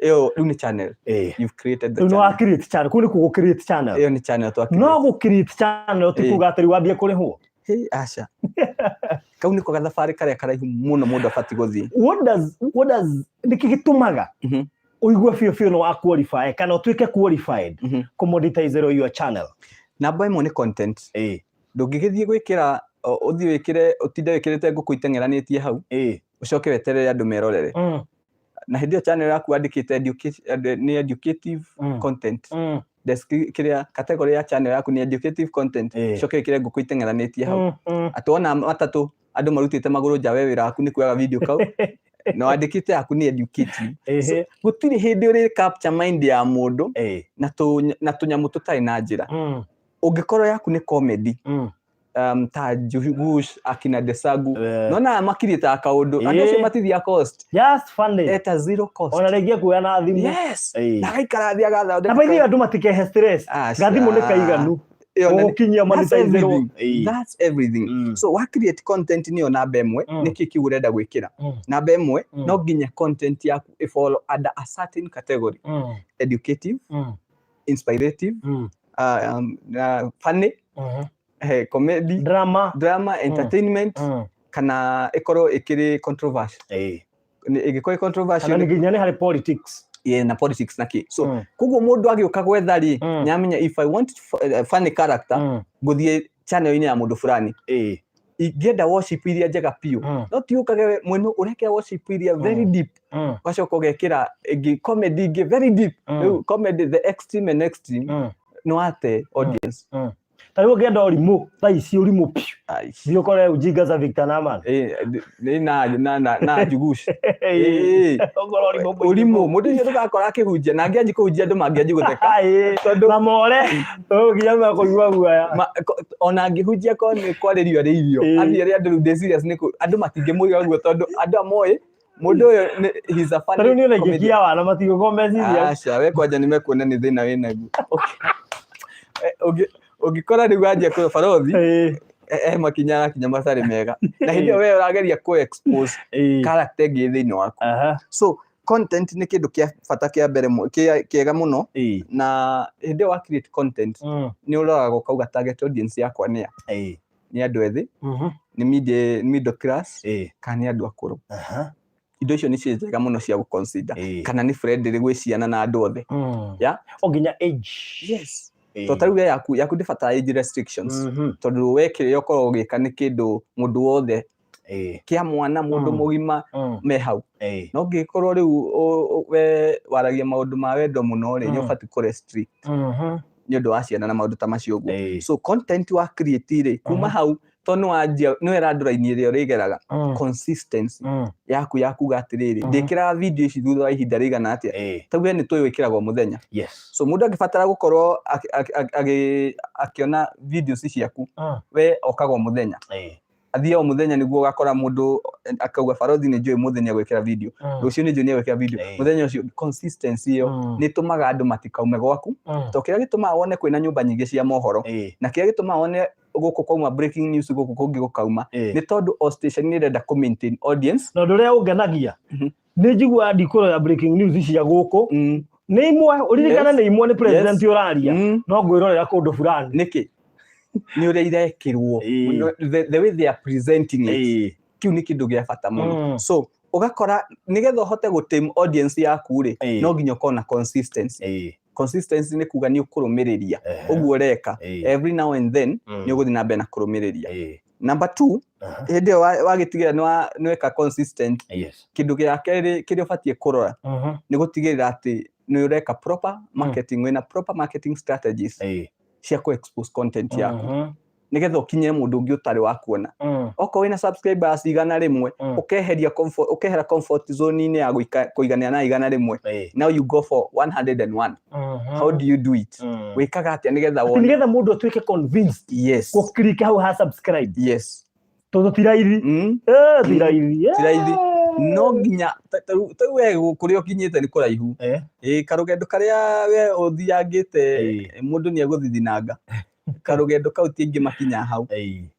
ĩyo rĩu nĩ channel. You've created the Rĩu nĩ wa channel. create channel, kũu nĩkuo gũ create channel. Ĩyo nĩ channel twa No gũ create channel ti kuga atĩ rĩu wambie kũrĩhwo. Hey, aca, kau nĩko gathabarĩ karĩa karaihu mũno mũndũ abatiĩ gũthiĩ. What does nĩkĩ gĩtũmaga ũigue biũ biũ nĩ wa qualify kana ũtuĩke qualified kũ monetize your channel? Namba ĩmwe nĩ content. Ndũngĩgĩthiĩ gwĩkĩra ũthiĩ wĩkĩre ũtinde wĩkĩrĩte ngũkũ iteng'eranĩtie hau, ũcoke weterere andũ merorere. Na hĩndĩ ĩyo channel yaku wandĩkĩte nĩ educative content, kĩrĩa category ya channel yaku nĩ educative content, coke wĩkĩre ngũkũ iteng'eranĩtie hau, atĩ wona matatũ andũ marutĩte magũrũ nja, we wĩra waku nĩ kuoyaga video kau na wandĩkĩte yaku nĩ educative. So, gũtirĩ hĩndĩ ũrĩ capture mind ya mũndũ na tũnyamũ tũtarĩ na njĩra. Ũngĩkorwo yaku nĩ comedy, ta Njugush, akina Desagu, nona makiriĩtaga kaũndũ, andũ acio matithiaga cost. Just funny. Eta zero cost. Ona rĩngĩ ekuoya na thimũ. Yes. Na agaikara thĩ agathondeka. Na by the way, andũ matikehe stress. Aca. Gathimũ nĩ kaiganu. Ĩyo na Gũgũkinyia that's monetizerwo. everything. That's everything. So wa create content nĩyo namba ĩmwe. Nĩkĩ kĩu ũrenda gwĩkĩra? Namba ĩmwe, no nginya content yaku ĩfollow under a certain category: educative, inspirative, funny, comedy, Drama. Drama, entertainment, kana ĩkorwo ĩkĩrĩ controversial. Ĩngĩkorwo ĩ controversial, Kana nginya nĩ harĩ politics. Yeah, na politics na kĩ. So koguo mũndũ agĩũka gwetha rĩ, nĩamenya if I want funny character, ngũthiĩ channel-inĩ ya mũndũ fulani. Ingĩenda worship iria njega biũ, no ti ũkage mwena ũrekĩra worship iria very deep, ũgacoka ũgekĩra ĩngĩ comedy ĩngĩ very deep. Rĩu comedy, the extreme and extreme, no ate audience. Ta rĩu ũngĩenda ũrimũ thaa ici, ũrimũ piũ, Ai. thiĩ ũkore ujinga za Victor Naman. Nĩ na Njugush. Ũkorwo ũrimũ mũingĩ. Ũrimũ mũndũ ũcio ndũgakora akĩhunjia, na angĩanji kũhunjia andũ mangĩanji gũtheka. Tondũ na more nginya mekũigua guoya. Ona angĩhunjia korwo nĩ kwarĩrio arĩirio, athiĩ arĩa andũ rĩu ndĩ serious nĩ andũ matingĩmũiga guo tondũ andũ amoĩ mũndũ ũyũ he's a funny Ta rĩu niĩ ona comedian. ingĩkia wana matigũkorwo me serious. Aca, we kwanja nĩ mekuona nĩ thĩna wĩ naguo. Okay. Ũngĩkora rĩu anjia kũ barothi, he makinya arakinya matarĩ mega, na hĩndĩ ĩyo we ũrageria kũ expose character ĩngĩ thĩinĩ waku. So content nĩ kĩndũ kĩa bata kĩa mbere kĩega mũno, na hĩndĩ ĩyo wa create content, nĩ ũroraga ũkauga target audience yakwa nĩ a nĩ andũ ethĩ, nĩ middle class, kana nĩ andũ akũrũ. Indo icio nĩcio njega mũno cia gũ-consider, kana nĩ friendly gwĩ ciana na andũ othe. Yeah? O nginya age. Yes. To ta rĩu we yaku ndĩbatara age restrictions, tondũ we kĩrĩa ũkoragwo ũgĩka nĩ kĩndũ mũndũ wothe, kĩa mwana, mũndũ mũgima, me hau. No ngĩkorwo rĩu we waragia maũndũ ma wendo mũno rĩ, nĩ ũbatiĩ kũ restrict nĩ ũndũ wa ciana na maũndũ ta macio ũguo. So content wa create rĩ, kuma hau to nĩ wanjia nĩ wera andũ raini ĩrĩa ũrĩgeraga, consistency yaku ya kuga atĩrĩrĩ, ndĩkĩraga video ici thutha wa ihinda rĩigana atĩa. Ta we nĩ tũĩ wĩkĩragwo mũthenya. So mũndũ angĩbatara gũkorwo akĩona videos ciaku, we okaga o mũthenya, athiĩ o mũthenya nĩguo ũgakora mũndũ akauga, "Barothi nĩ njũĩ mũthenya gwĩkĩra video, rũciũ nĩ njũĩ nĩ egwĩkĩra video mũthenya ũcio." Consistency ĩyo nĩ ĩtũmaga andũ matikaume gwaku, to kĩrĩa gĩtũmaga wone kwĩna nyũmba nyingĩ cia mohoro, na kĩrĩa gĩtũmaga wone gũkũ kwauma breaking news, gũkũ kũngĩ gũkauma, nĩ tondũ o station nĩ ĩrenda kũ maintain audience. Na ũndũ ũrĩa ũngenagia, nĩ njiguaga ndikũrora breaking news cia gũkũ, nĩ imwe ũririkane, nĩ imwe nĩ president ũraria, no ngwĩrorera kũndũ fulani. Nĩkĩ? Nĩ ũrĩa irekĩrwo, the way they are presenting it, kĩu nĩ kĩndũ gĩa bata mũno. So ũgakora nĩgetha ũhote gũ audience yaku rĩ, no nginya ũkorwo na consistency. Consistency nĩ kuga nĩ ũkũrũmĩrĩria ũguo ũreka every now and then, nĩ ũgũthiĩ na mbere na kũrũmĩrĩria. Number two, hĩndĩ ĩyo wagĩtigĩrĩra nĩ weka consistent, kĩndũ gĩa kerĩ kĩrĩa ũbatiĩ kũrora nĩ gũtigĩrĩra atĩ nĩ ũreka proper marketing, wĩna proper marketing strategies cia kũ expose content yaku, nĩgetha ũkinyĩre mũndũ ũngĩ ũtarĩ wa kuona. Okorwo wĩna subscribers 100, ũkeheria comfort, ũkehera comfort zone-inĩ ya kũiganĩra na 100. Now you go for 101. How do you do it? Wĩkaga atĩa nĩgetha atĩ wone nĩgetha mũndũ atuĩke convinced gũklika hau ha subscribe? Tondũ ti raithi. Ti raithi. Ti raithi. No nginya ta rĩu we kũrĩa ũkinyĩte nĩ kũraihu. Ĩ karũgendo karĩa we ũthiangĩte, mũndũ nĩ egũthithinanga karũgendo kau, ti aingĩ makinya hau.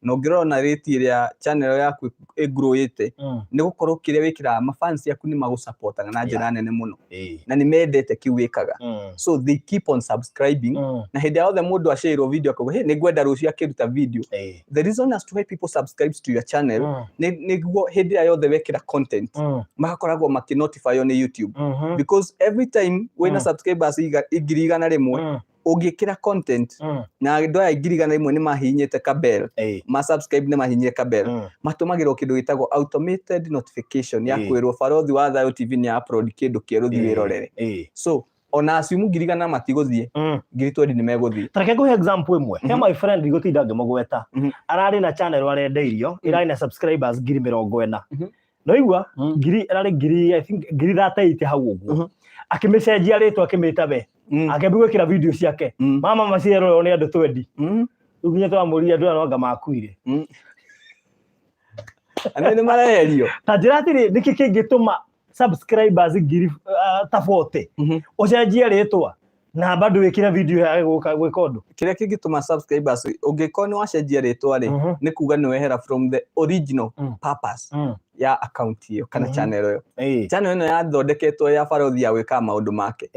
Na ũngĩrora na rate ĩrĩa channel yaku ĩgrowĩte, nĩ gũkorwo kĩrĩa wĩkĩraga, mafans yaku nĩ magũsupportaga na njĩra nene mũno, na nĩ mendete kĩu wĩkaga, so they keep on subscribing. Na hĩndĩ yothe mũndũ acerwo video akauga, "Hey, nĩ ngwenda rũciũ akĩruta video." The reason as to why people subscribe to your channel nĩ nĩguo hĩndĩ ĩrĩa yothe wekĩra content, magakoragwo makĩnotifywo nĩ YouTube, because every time wĩna subscribers 100,000, Ũngĩkĩra content na andũ aya 100,000 nĩ mahihinyĩte kabell, ma subscribe nĩ mahihinyire kabell, matũmagĩrwo kĩndũ gĩtagwo automated notification ya kwĩrwo Barothi wa Thayũ TV nĩ upload kĩndũ kĩerũ, thiĩ wĩrorere. So ona assume 100,000 matigũthiĩ, 20,000 nĩ megũthiĩ. Tareke ngũhe example ĩmwe. He my friend, ndigũtinda ngĩmũgweta, ararĩ na channel arendeirio ĩrarĩ na subscribers 40,000. Noigua ngiri ĩrarĩ ngiri, I think ngiri 38 hau ũguo. Akĩmĩcenjia rĩtwa, akĩmĩta we, akĩambia gwĩkĩra video ciake. Mama macierorerwo nĩ andũ 20. Rĩu nginya twamũria andũ aya no anga makuire. Anene nĩ mareherio. Ta njĩra atĩrĩ, nĩkĩ kĩngĩtũma subscribers ngiri ta 40 ũcenjie rĩtwa na bado wĩkĩre video yage gũka gwĩka ũndũ? Kĩrĩa kĩngĩtũma subscribers, ũngĩkorwo nĩ wacenjia rĩtwa rĩ, nĩ kuga nĩ wehera from the original purpose ya account ĩyo kana channel ĩyo. Channel ĩno yathondeketwo ya Barothi ya gwĩkaga maũndũ make,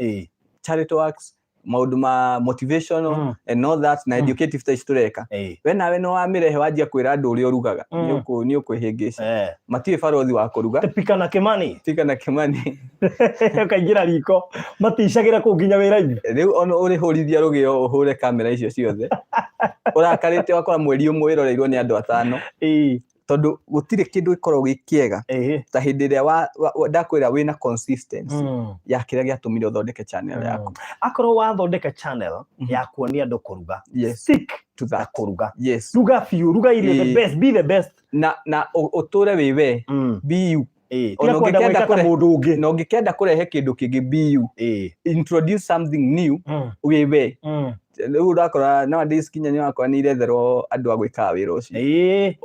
charity works, maũndũ ma motivational and all that na educative ta ici tũreka. We nawe nĩ wamĩrehe wanjia kwĩra andũ ũrĩa ũrugaga, nĩ ũkwĩhĩngĩca. Matiũĩ Barothi wa kũruga. Pika na Kimani. Pika na Kimani. Ũkaingĩra riko maticagĩra kũu nginya wĩra-inĩ. Rĩu ona ũrĩhũrithia rũgĩo ũhũre kamera icio ciothe ũrakarĩte, wakora mweri ũmwe wĩroreirwo nĩ andũ atano, tondũ gũtirĩ kĩndũ gĩkoragwo gĩ kĩega ta hĩndĩ ĩrĩa ndakwĩra wĩna consistency ya kĩrĩa gĩatũmire ũthondeke channel yaku. Akorwo wathondeka channel ya kuonia andũ kũruga, stick to na that. Kũruga. Ruga biũ, ruga irio the best, be the best. Na ũtũre wĩ we, be you. Ona Tiga kwenda ũngĩkenda gwĩka ta mũndũ ũngĩ. Na ũngĩkenda kũrehe kĩndũ kĩngĩ, be you. Introduce something new wĩ we. Rĩu ũrakora nowadays kinya nĩ ũrakora nĩ iretherwo andũ a gwĩkaga wĩra ũcio.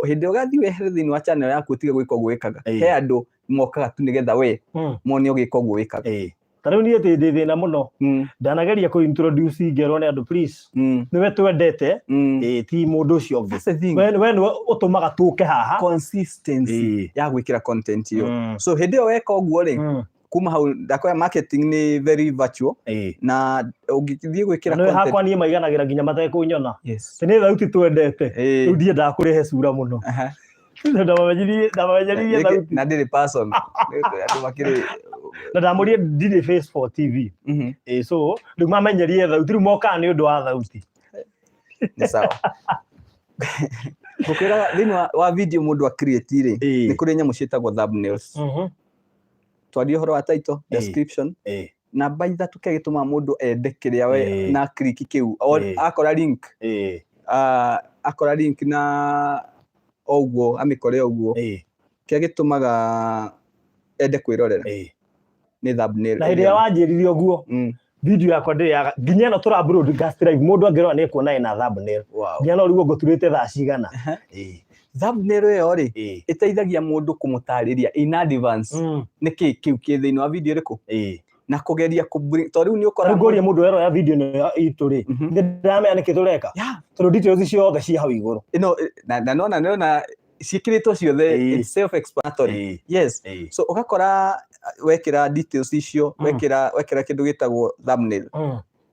Hĩndĩ ĩrĩa ũgathiĩ wehere thĩinĩ wa channel yaku ũtige gwĩka ũguo wĩkaga, he andũ mokaga tu nĩgetha we mone ũgĩka ũguo wĩkaga. Ta rĩu niĩ ndĩ thĩna mũno. Ndanageria kũ introduce, ngerwo nĩ andũ, please, nĩwe twendete, ti mũndũ ũcio ũngĩ. That's the thing. We nĩwe ũtũmaga tũke haha. Consistency ya gwĩkĩra content ĩyo. So hĩndĩ ĩyo weka ũguo rĩ, kuma hau ndakwĩra marketing nĩ very virtual na ũngĩthiĩ gwĩkĩra Nĩ content hakwa niĩ maiganagĩra nginya matekũnyona. Ti nĩ thauti twendete. Rĩu ndiendaga kũrehe cura mũno. Ndamamenyeririe thauti. Na ndĩrĩ person. Andũ makĩrĩ Na ndamũrie ndirĩ face for TV. So rĩu mamenyerie thauti, rĩu mokaga nĩ ũndũ wa thauti. Nĩ sawa, ngũkwĩraga thĩinĩ wa video mũndũ a create rĩ, nĩ kũrĩ nyamũ ciĩtagwo thumbnails. Twarie ũhoro wa title, description, namba ithatũ kĩrĩa gĩtũmaga mũndũ ende kĩrĩa we na click kĩu. Akora link, akora link na o ũguo amĩkore ũguo, kĩrĩa gĩtũmaga ende kwĩrorera nĩ thumbnail. Na hĩndĩ ĩrĩa wanjĩrire ũguo, video yakwa ndĩrĩ yaga nginya ĩno tũra broadcast live, mũndũ angĩrora nĩ ekuona ĩna thumbnail. Nginya no rĩu ngũturĩte thaa cigana. Thumbnail ĩyo rĩ, ĩteithagia mũndũ kũmũtarĩria in advance nĩkĩ kĩu kĩ thĩinĩ wa video ĩrĩkũ na kũgeria tondũ rĩu nĩ ũkora Rĩu ngũria mũndũ eroya video ĩno itũ rĩ, nĩ ndĩramenya nĩkĩ tũreka, tondũ details ciothe ci hau igũrũ. Ĩno na nona nona ciĩkĩrĩtwo ciothe. It's self explanatory. Yes. So ũgakora wekĩra details icio, wekĩra kĩndũ gĩtagwo thumbnail,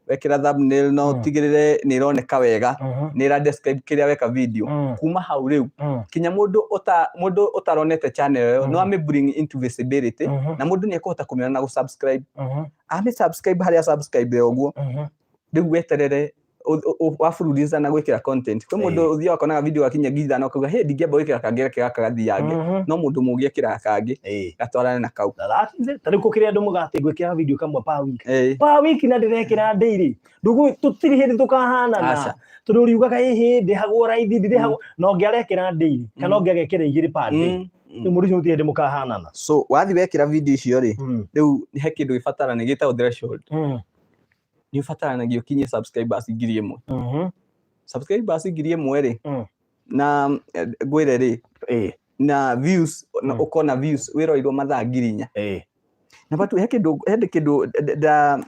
wekĩra thumbnail no ũtigĩrĩre nĩ ĩroneka wega, nĩ ĩra describe kĩrĩa weka video. Kuma hau rĩu kinya mũndũ ũtaronete channel ĩyo no amĩ bring into visibility, na mũndũ nĩ ekũhota kũmĩona na gũ-subscribe. Amĩ subscribe harĩa subscribe ũguo, rĩu weterere waburuliza na gwĩkĩra content. Kwĩ mũndũ ũthiaga akonaga video gakinya 5,000 akauga, "Hey, ndingĩamba gwĩkĩra kangĩ, reke gaka gathiange." No mũndũ mũũgĩ ekĩraga kangĩ gatwarane na kau. Na that is it. Ta rĩu gũkĩrĩ andũ muga atĩ ngwĩkĩra video kamwe per week, per week, na ndĩrekĩra daily. Ndũgũ tũtirĩ hĩndĩ tũkahanana. Aca. Tondũ ũriugaga ĩhĩ ndĩhagwo raithi, ndĩrĩhagwo, na ũngĩ arekĩra daily kana ũngĩ agekĩra igĩrĩ per day. Rĩu mũndũ ũcio gũtirĩ hĩndĩ mũkahanana. So wathi wekĩra video icio rĩ, rĩu he kĩndũ gĩbatarana gĩtagwo threshold. Nĩ ũbataranagia ũkinyie subscribers 1,000. Subscribers 1,000 rĩ, na ngwĩre rĩ, na views na ũkona views wĩroreirwo mathaa 4,000. Na but he kĩndũ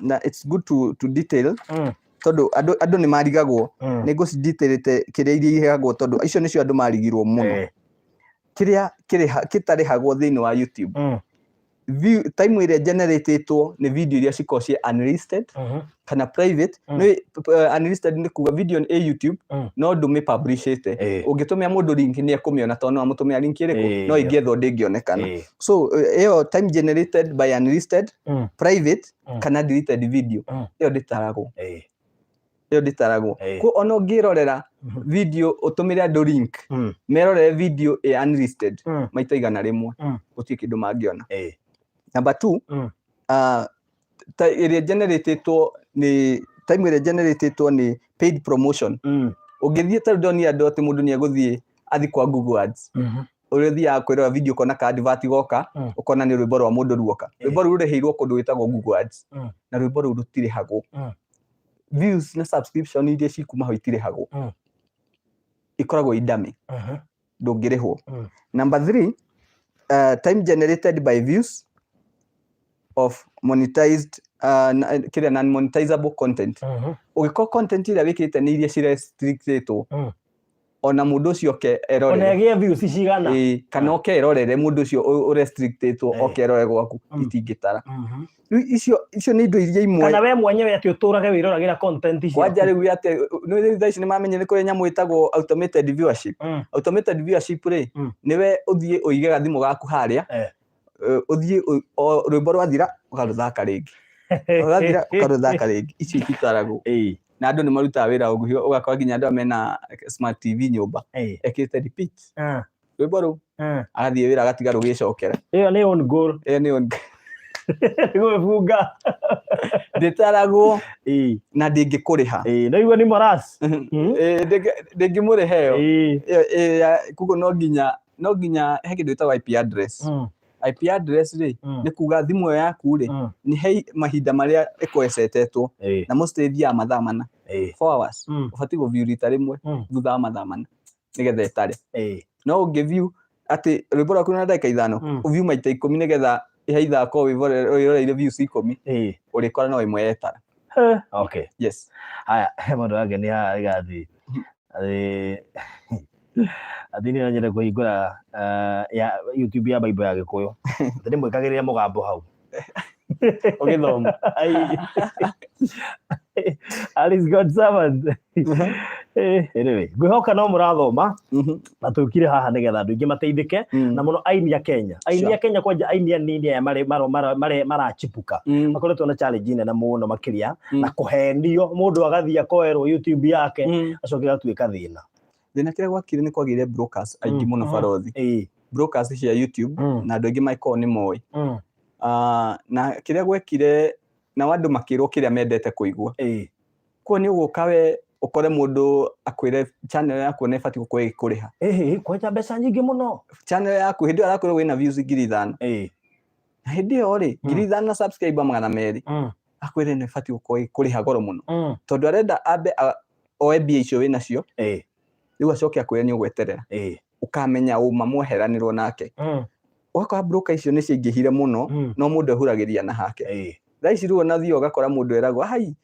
na it's good to detail, tondũ andũ nĩ marigagwo. Nĩ ngũci-detailĩte kĩrĩa iria iheagwo, tondũ icio nĩcio andũ marigirwo mũno. Kĩrĩa kĩtarĩhagwo thĩinĩ wa YouTube, view time ĩrĩa generatĩtwo nĩ video iria cikoragwo ciĩ unlisted kana private. Nĩ unlisted nĩ kuga video ĩ YouTube no ndũmĩ publishĩte. Ũngĩtũmĩra mũndũ link nĩ ekũmĩona, tondũ no amũtũmĩra link ĩrĩkũ, no ĩngĩethwo ndĩngĩonekana. So ĩyo time generated by unlisted, private kana deleted video, ĩyo ndĩtaragwo. Ĩyo ndĩtaragwo. Ko ona ũngĩrorera video ũtũmĩre andũ link merorere video ĩ unlisted maita 100, gũtirĩ kĩndũ mangĩona. Number two, ta ĩrĩa generatĩtwo nĩ time, ĩrĩa generatĩtwo nĩ paid promotion. Ũngĩthiĩ ta rĩu ndonire andũ atĩ mũndũ nĩ egũthiĩ athiĩ kwa Google Ads, ũrĩa ũthiaga kwĩrora video, ũkona ka advert goka, ũkona nĩ rwĩmbo rwa mũndũ ruoka. Rwĩmbo rũu rũrĩhĩirwo kũndũ gwĩtagwo Google Ads, na rwĩmbo rũu rũtirĩhagwo. Views na subscription iria cikuma ho itirĩhagwo, ikoragwo i dummy, ndũngĩrĩhwo. Number three, time generated by views of monetized, kĩrĩa non monetizable content. Ũngĩkorwo content ĩrĩa wĩkĩrĩte nĩ iria cirestrictĩtwo, ona mũndũ ũcio oke ona erorere ĩgĩe views cigana, ĩĩ, kana oke erorere mũndũ ũcio ũrestrictĩtwo, oke erorere gwaku, itingĩtara. Rĩu icio nĩ indo iria imwe. Kana we mwenyewe atĩ ũtũrage wĩroragĩra content icio. Kwanja rĩu atĩ nĩ rĩu thaa ici nĩ mamenye nĩ kũrĩ nyamũ ĩtagwo automated viewership. Automated viewership rĩ, nĩwe ũthiĩ ũige gathimũ gaku harĩa, ũthiĩ o rwĩmbo rwathira ũkarũthaka rĩngĩ, rwathira ũkarũthaka rĩngĩ. Icio ititaragwo. Na andũ nĩ marutaga wĩra ũguo, ũgakora nginya andũ arĩa mena smart TV nyũmba, ekĩrĩte repeat rwĩmbo rũu, agathiĩ wĩra agatiga rũgĩcokera. Ĩyo nĩ own goal. Ĩyo nĩ own. Gwĩbunga. Ndĩtaragwo na ndĩngĩkũrĩha. Ĩĩ, no igua nĩ moras. Ndĩngĩmũrĩha ĩyo. Ĩyo koguo no nginya he kĩndũ gĩtagwo IP address. IP address rĩ, nĩ kuga thimũ ĩyo yaku rĩ, nĩ he mahinda marĩa ĩkorwo ĩcetetwo, na mostly ĩthiaga mathaa 4, 4 hours. Ũbatiĩ gũ-view rita rĩmwe thutha wa mathaa 4 nĩgetha ĩtare. No ũngĩ view atĩ rwĩmbo rwaku na ndagĩka 5, ũview maita 10 nĩgetha ihe ithako wĩroreire views 10, ũrĩkora no ĩmwe yetara. Okay. Yes. Haya, he mũndũ wangenia haha arauga atĩ niĩ no nyende kũhingũra ya YouTube ya Bible ya Gĩkũyũ, atĩ ndĩmwĩkagĩrĩre mũgambo hau ũgĩthoma. Ai. Alice God servant. Anyway, ngwĩhoka no mũrathoma, na tũkire haha nĩgetha andũ aingĩ mateithĩke, na mũno aini a Kenya, aini a Kenya kwanja, aini anini aya marĩ marachipuka, makoretwo na challenge nene mũno makĩria, na kũhenio, mũndũ agathiĩ akoerwo YouTube yake, acoke agatuĩka thĩna. Thĩna kĩrĩa gwakire nĩ kwagĩire brokers aingĩ mũno, barothi, brokers cia YouTube, na andũ aingĩ makorwo nĩ moĩ. Na kĩrĩa gwekire, nao andũ makĩrwo kĩrĩa mendete kũigua. Kuo nĩ ũgũka we ũkore mũndũ akwĩre channel yaku nĩ ĩbatiĩ gũkorwo ĩgĩkũrĩha. Ĩhĩ, kwanja mbeca nyingĩ mũno. Channel yaku hĩndĩ ĩyo arakwĩra wĩna views 5,000, na hĩndĩ ĩyo rĩ, 5,000 na subscriber 200, akwĩre nĩ ĩbatiĩ gũkorwo ĩgĩkũrĩha goro mũno, tondũ arenda ambe oe mbia icio wĩnacio, rĩu acoke akwĩre nĩ ũgweterera, ũkamenya ũma mweheranĩrwo nake. Ũgakora broker icio nĩ ciaingĩhire mũno, no mũndũ ehuragĩria na hake. Thaa ici rĩu ona thiĩ ũgakora mũndũ eragwo hai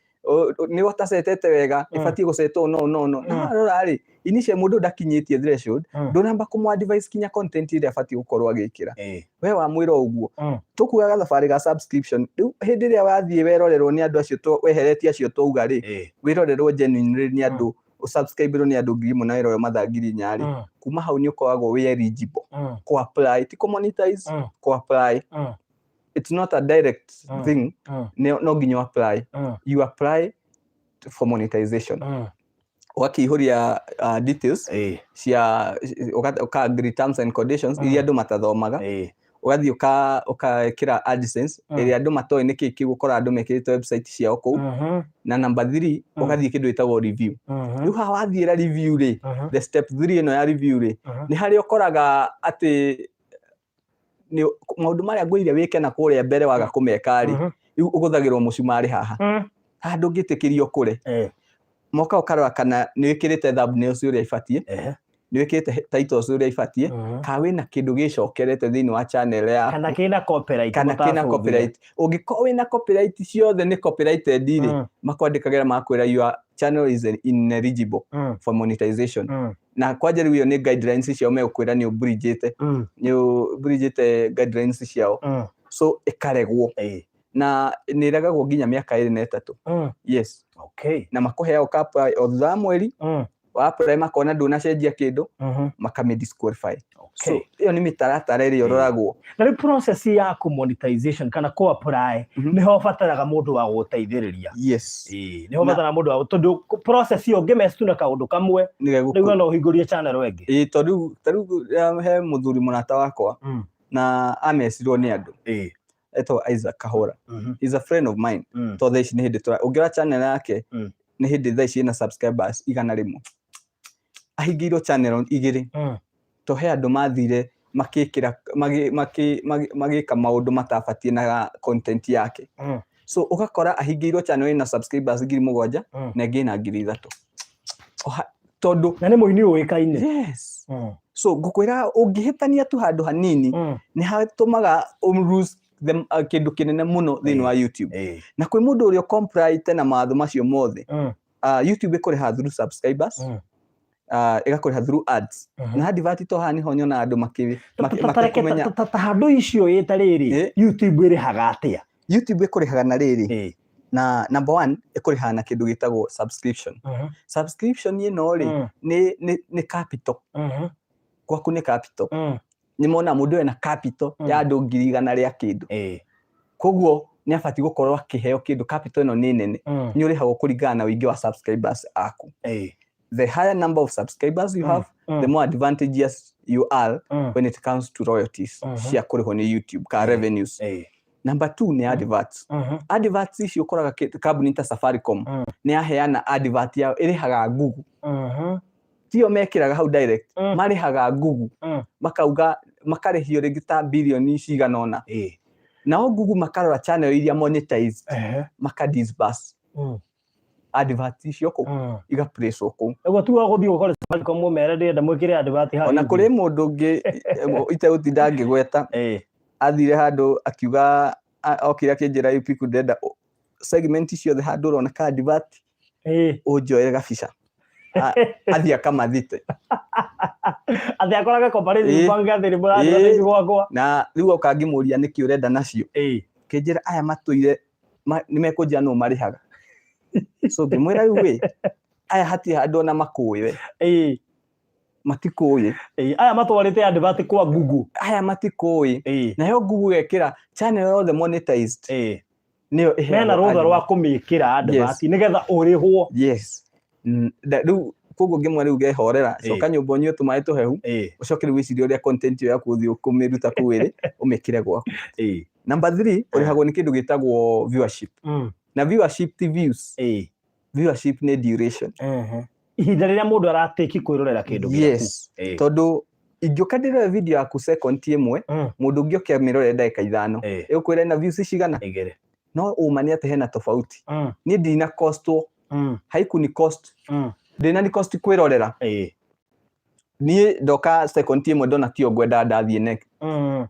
nĩ ũtacetete wega, ĩbatiĩ gũcetwo no no no na warora rĩ, initial mũndũ ndakinyĩtie threshold, ndũnamba kũmũ advise kinya content ĩrĩa abatiĩ gũkorwo agĩkĩra. We wamwĩra ũguo, tũkuaga thabarĩ ga subscription. Rĩu hĩndĩ ĩrĩa wathiĩ werorerwo nĩ andũ acio weheretie acio twauga rĩ, wĩrorerwo genuinely nĩ andũ, ũsubscribe nĩ andũ 1,000 na wĩrorerwo mathaa 4,000 rĩ, kuma hau nĩ ũkoragwo wĩ eligible kũ apply, ti kũ monetize, kũ apply. It's not a direct thing. No nginya apply. You apply for monetization, ũgakĩihũria details cia ũka agree terms and conditions iria andũ matathomaga, ũgathiĩ ũkekĩra AdSense, ĩrĩa andũ matoĩ nĩkĩ kĩu, ũkora andũ mekĩrĩte website ciao kũu. Na number three, ũgathiĩ kĩndũ gĩtagwo review. Rĩu haha wathiĩra review rĩ, the step three ĩno ya review rĩ, nĩ harĩa ũkoraga atĩ nĩ maũndũ marĩa ngwĩrire wĩke na kũrĩa mbere waga kũmeka rĩ, rĩu ũgũthagĩrwo mũcumarĩ haha. Haha ndũngĩtĩkĩrio kũre. Moka ũkarora kana nĩ wĩkĩrĩte thumbnails ũrĩa ibatiĩ, nĩ wĩkĩrĩte titles ũrĩa ibatiĩ, kana wĩna kĩndũ gĩcokerete thĩinĩ wa channel yaku. Kana kĩna copyright. Kana kĩna mũtabũthire. Copyright. Ũngĩkorwo wĩna copyright, ciothe nĩ copyrighted rĩ, makwandĩkagĩra makwĩra your channel is ineligible for monetization. Na kwanja rĩu ĩyo nĩ guidelines ciao megũkwĩra nĩ ũbridgĩte, nĩ ũbridgĩte guidelines ciao, so ĩkaregwo. Na nĩ ĩregagwo nginya mĩaka 2 na 3. Yes. Na makũheaga ũka apply o thutha wa mweri. Wa apply makona ndũnacenjia kĩndũ, makamĩ disqualify. So ĩyo nĩ mĩtaratara ĩrĩa ĩroragwo. Na rĩu process ya kũ monetization kana kũ apply, nĩho ũbataraga mũndũ wa gũgũteithĩrĩria. Yes. Ĩĩ, nĩho ũbataraga mũndũ wa, tondũ process ĩyo ũngĩmess tu na kaũndũ kamwe, rĩu no ũhingũrie channel ĩngĩ. Ĩĩ, tondũ tarĩu he mũthuri mũrata wakwa na amecirwo nĩ andũ, etagwo Isaac Kahora. He's a friend of mine. To thaa ici nĩ hĩndĩ tũra, ũngĩrora channel yake, nĩ hĩndĩ thaa ici ĩna subscribers 100. Ahingĩirwo channel 2. To he andũ mathire makĩkĩra magĩka maũndũ matabatiĩ na content yake. So ũgakora ahingĩirwo channel ĩna subscribers 7,000 na ĩngĩ ĩna 3,000. Tondũ na nĩ mũini ũĩkaine. Yes. So ngũkwĩra ũngĩhĩtania tu handũ hanini, nĩ hatũmaga lose them, kĩndũ kĩnene mũno thĩinĩ wa YouTube. Na kwĩ mũndũ ũrĩa complyte na mawatho macio mothe. YouTube ĩkũrĩha through subscribers, ĩgakũrĩha through ads. Na advert to haha nĩho nyonaga andũ makĩmenya. Ta handũ icio ĩ ta rĩrĩ, YouTube ĩrĩhaga atĩa? YouTube ĩkũrĩhaga na rĩrĩ, na number one ĩkũrĩhaga na kĩndũ gĩtagwo subscription. Subscription ĩno rĩ, nĩ capital. Gwaku nĩ capital. Nĩ mona mũndũ ena capital ya andũ 100,000 rĩa kĩndũ. Koguo nĩ abatiĩ gũkorwo akĩheo kĩndũ, capital ĩno nĩ nene. Nĩ ũrĩhagwo kũringana na ũingĩ wa subscribers aku. The higher number of subscribers you have, the more advantageous you are when it comes to royalties cia kũrĩhwo nĩ YouTube ka revenues. Number two nĩ adverts. Adverts ici ũkoraga kambuni ta Safaricom nĩ yaheana advert yao, ĩrĩhaga Google. Tio mekĩraga hau direct, marĩhaga Google, makauga makarĩhio rĩngĩ ta bilioni cigana ũna. Nao Google makarora channel iria monetized, maka disburse advert icio kũu, igaplacewo kũu. Ũguo tu gũthiĩ gũkore Safaricom ũmere ndĩrenda mwĩkĩre advert haha. Ona kũrĩ mũndũ ũngĩ itegũtinda ngĩgweta, athire handũ akiuga, okire akĩnjĩra Yupiku ndĩrenda segment ciothe handũ ũrona ka advert ũnjoere gabica. Athiĩ akamathite. Atĩ akorage comparative bank atĩ nĩ mũrathiĩ gwakwa. Na rĩu oka ngĩmũria nĩkĩ ũrenda nacio. Kĩnjĩra aya matũire nĩ mekũnjĩra nũ marĩhaga. So ngĩmwĩra rĩu ĩ, aya hatirĩ handũ ona makũĩ we. Matikũĩ. Aya matwarĩte advert kwa Google. Aya matikũĩ. Nayo Google gekĩra channel yothe monetized. Nĩyo ĩheagwo Mena rũtha advert. rwa kũmĩkĩra advert nĩgetha ũrĩhwo. Yes. Rĩu koguo ngĩmwĩra rĩu ngehorera, coka nyũmba ũnyue tũmaĩ tũhehu, ũcoke rĩu wĩcirie ũrĩa content ĩyo yaku ũthiĩ kũmĩruta kũu ĩrĩ, ũmĩkĩre gwaku. Number 3, ũrĩhagwo nĩ kĩndũ gĩtagwo viewership. Na viewership ti views. Viewership nĩ duration. Ihinda rĩrĩa mũndũ aratĩki kwĩrorera kĩndũ gĩaku. Yes. Tondũ ingĩũka ndĩrore video yaku second 1, mũndũ ũngĩ oke amĩrore ndagĩka 5. Ĩgũkwĩra ĩna views cigana? 2. No ũma nĩ atĩ hena tofauti. Niĩ ndina costwo. Haiku ni cost. Ndina ni cost kwĩrorera. Niĩ ndoka second 1 ndona tio ngwenda ndathiĩ next.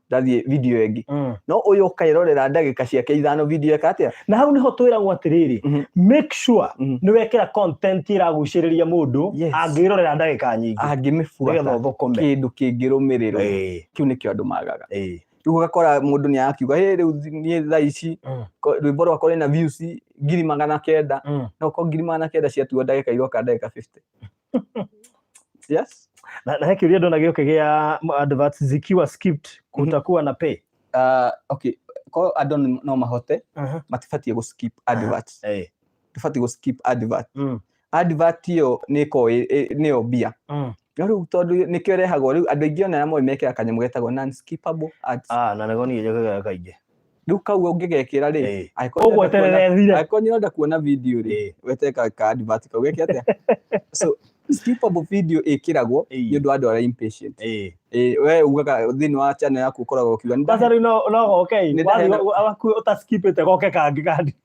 Ndathiĩ video ĩngĩ. No ũyũ ũkaĩrorera ndagĩka ciake 5 video eka atĩa? Na hau nĩho twĩragwo atĩrĩrĩ, make sure nĩ wekĩra content ĩragucĩrĩria mũndũ angĩrorera ndagĩka nyingĩ. Angĩmĩbuata. Nĩgetha ũthũkũme. Kĩndũ kĩngĩrũmĩrĩrwo. Kĩu nĩkĩo andũ magaga. Rĩu ũgakora mũndũ nĩ arakiuga, hey, rĩu niĩ thaa ici, rwĩmbo rwakwa rwĩna views 900,000. No ko 900,000 ciatuo ndagĩka iroka ndagĩka 50. Yes. Na he kĩũria ndona gĩũke gĩa adverts zikiwa skipped kutakuwa na pay. Okay. Ko andũ no mahote, matibatiĩ gũ skip adverts. Tũbatiĩ gũ skip advert. Advert ĩyo nĩ ĩkoragwo nĩyo mbia. No rĩu tondũ nĩkĩo ĩrehagwo rĩu andũ aingĩ ona arĩa moĩ mekĩraga kanyamũ getagwo non-skippable ads. Na nĩgo niĩ njĩkaga kaingĩ. Rĩu kau ũngĩgekĩra rĩ, Ũguo eterere ĩthire. angĩkorwo nĩ ũrenda kuona video rĩ, weterere ka advert kau geke atĩa? So skippable video ĩkĩragwo nĩ ũndũ wa andũ arĩa impatient. We ugaga thĩinĩ wa channel yaku ũkoragwo ũkiuga, nĩ Kwanza rĩu no goke ĩ, Nĩ ndaheana- wathiĩ waku ũtaskipĩte goke kangĩ kandi.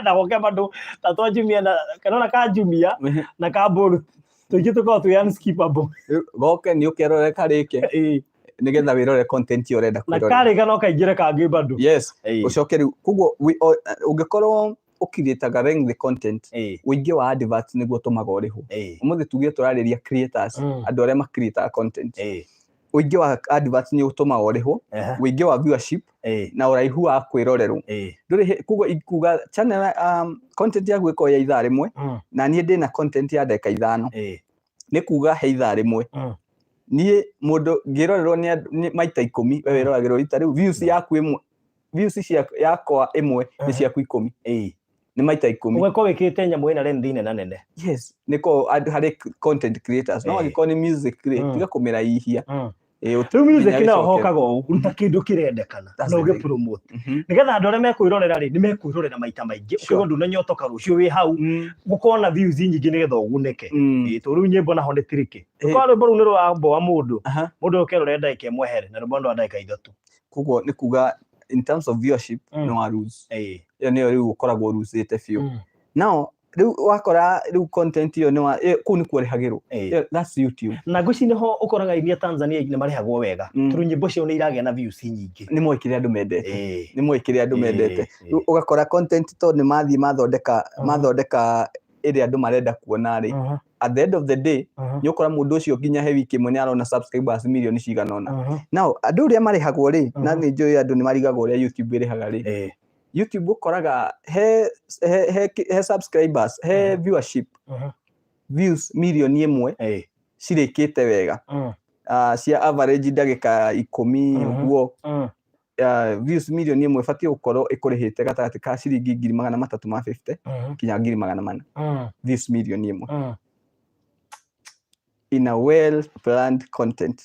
Na goke bado ta twa Jumia na kana ona ka Jumia na ka Bolt tũingĩ tũkoragwo twĩ unskippable. Rĩu goke nĩ ũkerore karĩke. Nĩgetha wĩrore content ĩyo ũrenda Na kwĩrorera. karĩka no kaingĩre kangĩ bado. Yes. Ũcoke rĩu, koguo ũngĩkorwo ũkirĩtaga lengthy content, ũingĩ wa adverts nĩguo ũtũmaga ũrĩhwo. Ũmũthĩ tuge tũrarĩria creators, andũ arĩa makirĩtaga content. Ũingĩ wa adverts nĩ ũtũmaga ũrĩhwo, ũingĩ wa viewership, na ũraihu wa kwĩrorerwo. Ndũrĩ koguo ikuga channel, content yaku ĩkorwo ya ithaa rĩmwe, na niĩ ndĩna content ya ndagĩka 5. Nĩ kuga he ithaa rĩmwe niĩ mũndũ ngĩrorerwo nĩ nĩ maita 10, we wĩroragĩrwo rita rĩu views yaku ĩmwe, views cia yakwa ĩmwe nĩ ciaku 10, nĩ maita 10. Ũgĩkorwo wĩkĩte nyamũ ĩna length nene nene. Yes, nĩko harĩ content creators no angĩkorwo nĩ music rĩ, tiga kũmĩraihia. Rĩu music nginya nayo ĩcoke. Hokaga ũũ, ruta kĩndũ kĩrendekana That's na the ũgĩ thing. promote nĩgetha andũ arĩa mekwĩrorera rĩ, nĩ mekwĩrorera maita maingĩ. Ũkĩigua ndũnanyotoka rũciũ wĩ hau, gũkorwo na views nyingĩ nĩgetha ũgunĩke. Tondũ rĩu nyĩmbo naho nĩ tricky. Ũkorwo rwĩmbo rũu nĩ rũramboa mũndũ, mũndũ ũkerorera ndagĩka 1 here na rwĩmbo nĩ rwa ndagĩka 3. Koguo nĩ kuga in terms of viewership no wa lose. Ĩyo nĩyo rĩu ũkoragwo ruzĩte biũ. Now rĩu wakora rĩu content ĩyo nĩ wa kũu nĩkuo rĩhagĩrwo. Ĩyo, that's YouTube. Na ngwĩciria nĩho ũkoraga aini a Tanzania nĩ marĩhagwo wega, tondũ nyĩmbo ciao nĩ iragĩa na views nyingĩ. Nĩ moĩ kĩrĩa andũ mendete, nĩ moĩ kĩrĩa andũ mendete. Rĩu ũgakora content tondũ nĩ mathiĩ mathondeka, mathondeka ĩrĩa andũ marenda kuona rĩ, at the end of the day nĩ ũkora mũndũ ũcio nginya he wiki ĩmwe nĩ arona subscribers mirioni cigana ũna. Now andũ ũrĩa marĩhagwo rĩ, na nĩ njũĩ andũ nĩ marigagwo ũrĩa YouTube ĩrĩhaga rĩ, YouTube ũkoraga he subscribers, he viewership, views mirioni 1 cirĩkĩte wega, cia average ndagĩka 10 ũguo, views mirioni 1 ĩbatiĩ gũkorwo ĩkũrĩhĩte gatagatĩ ka ciringi 350,000 nginya 400,000, views mirioni 1 in a well planned content.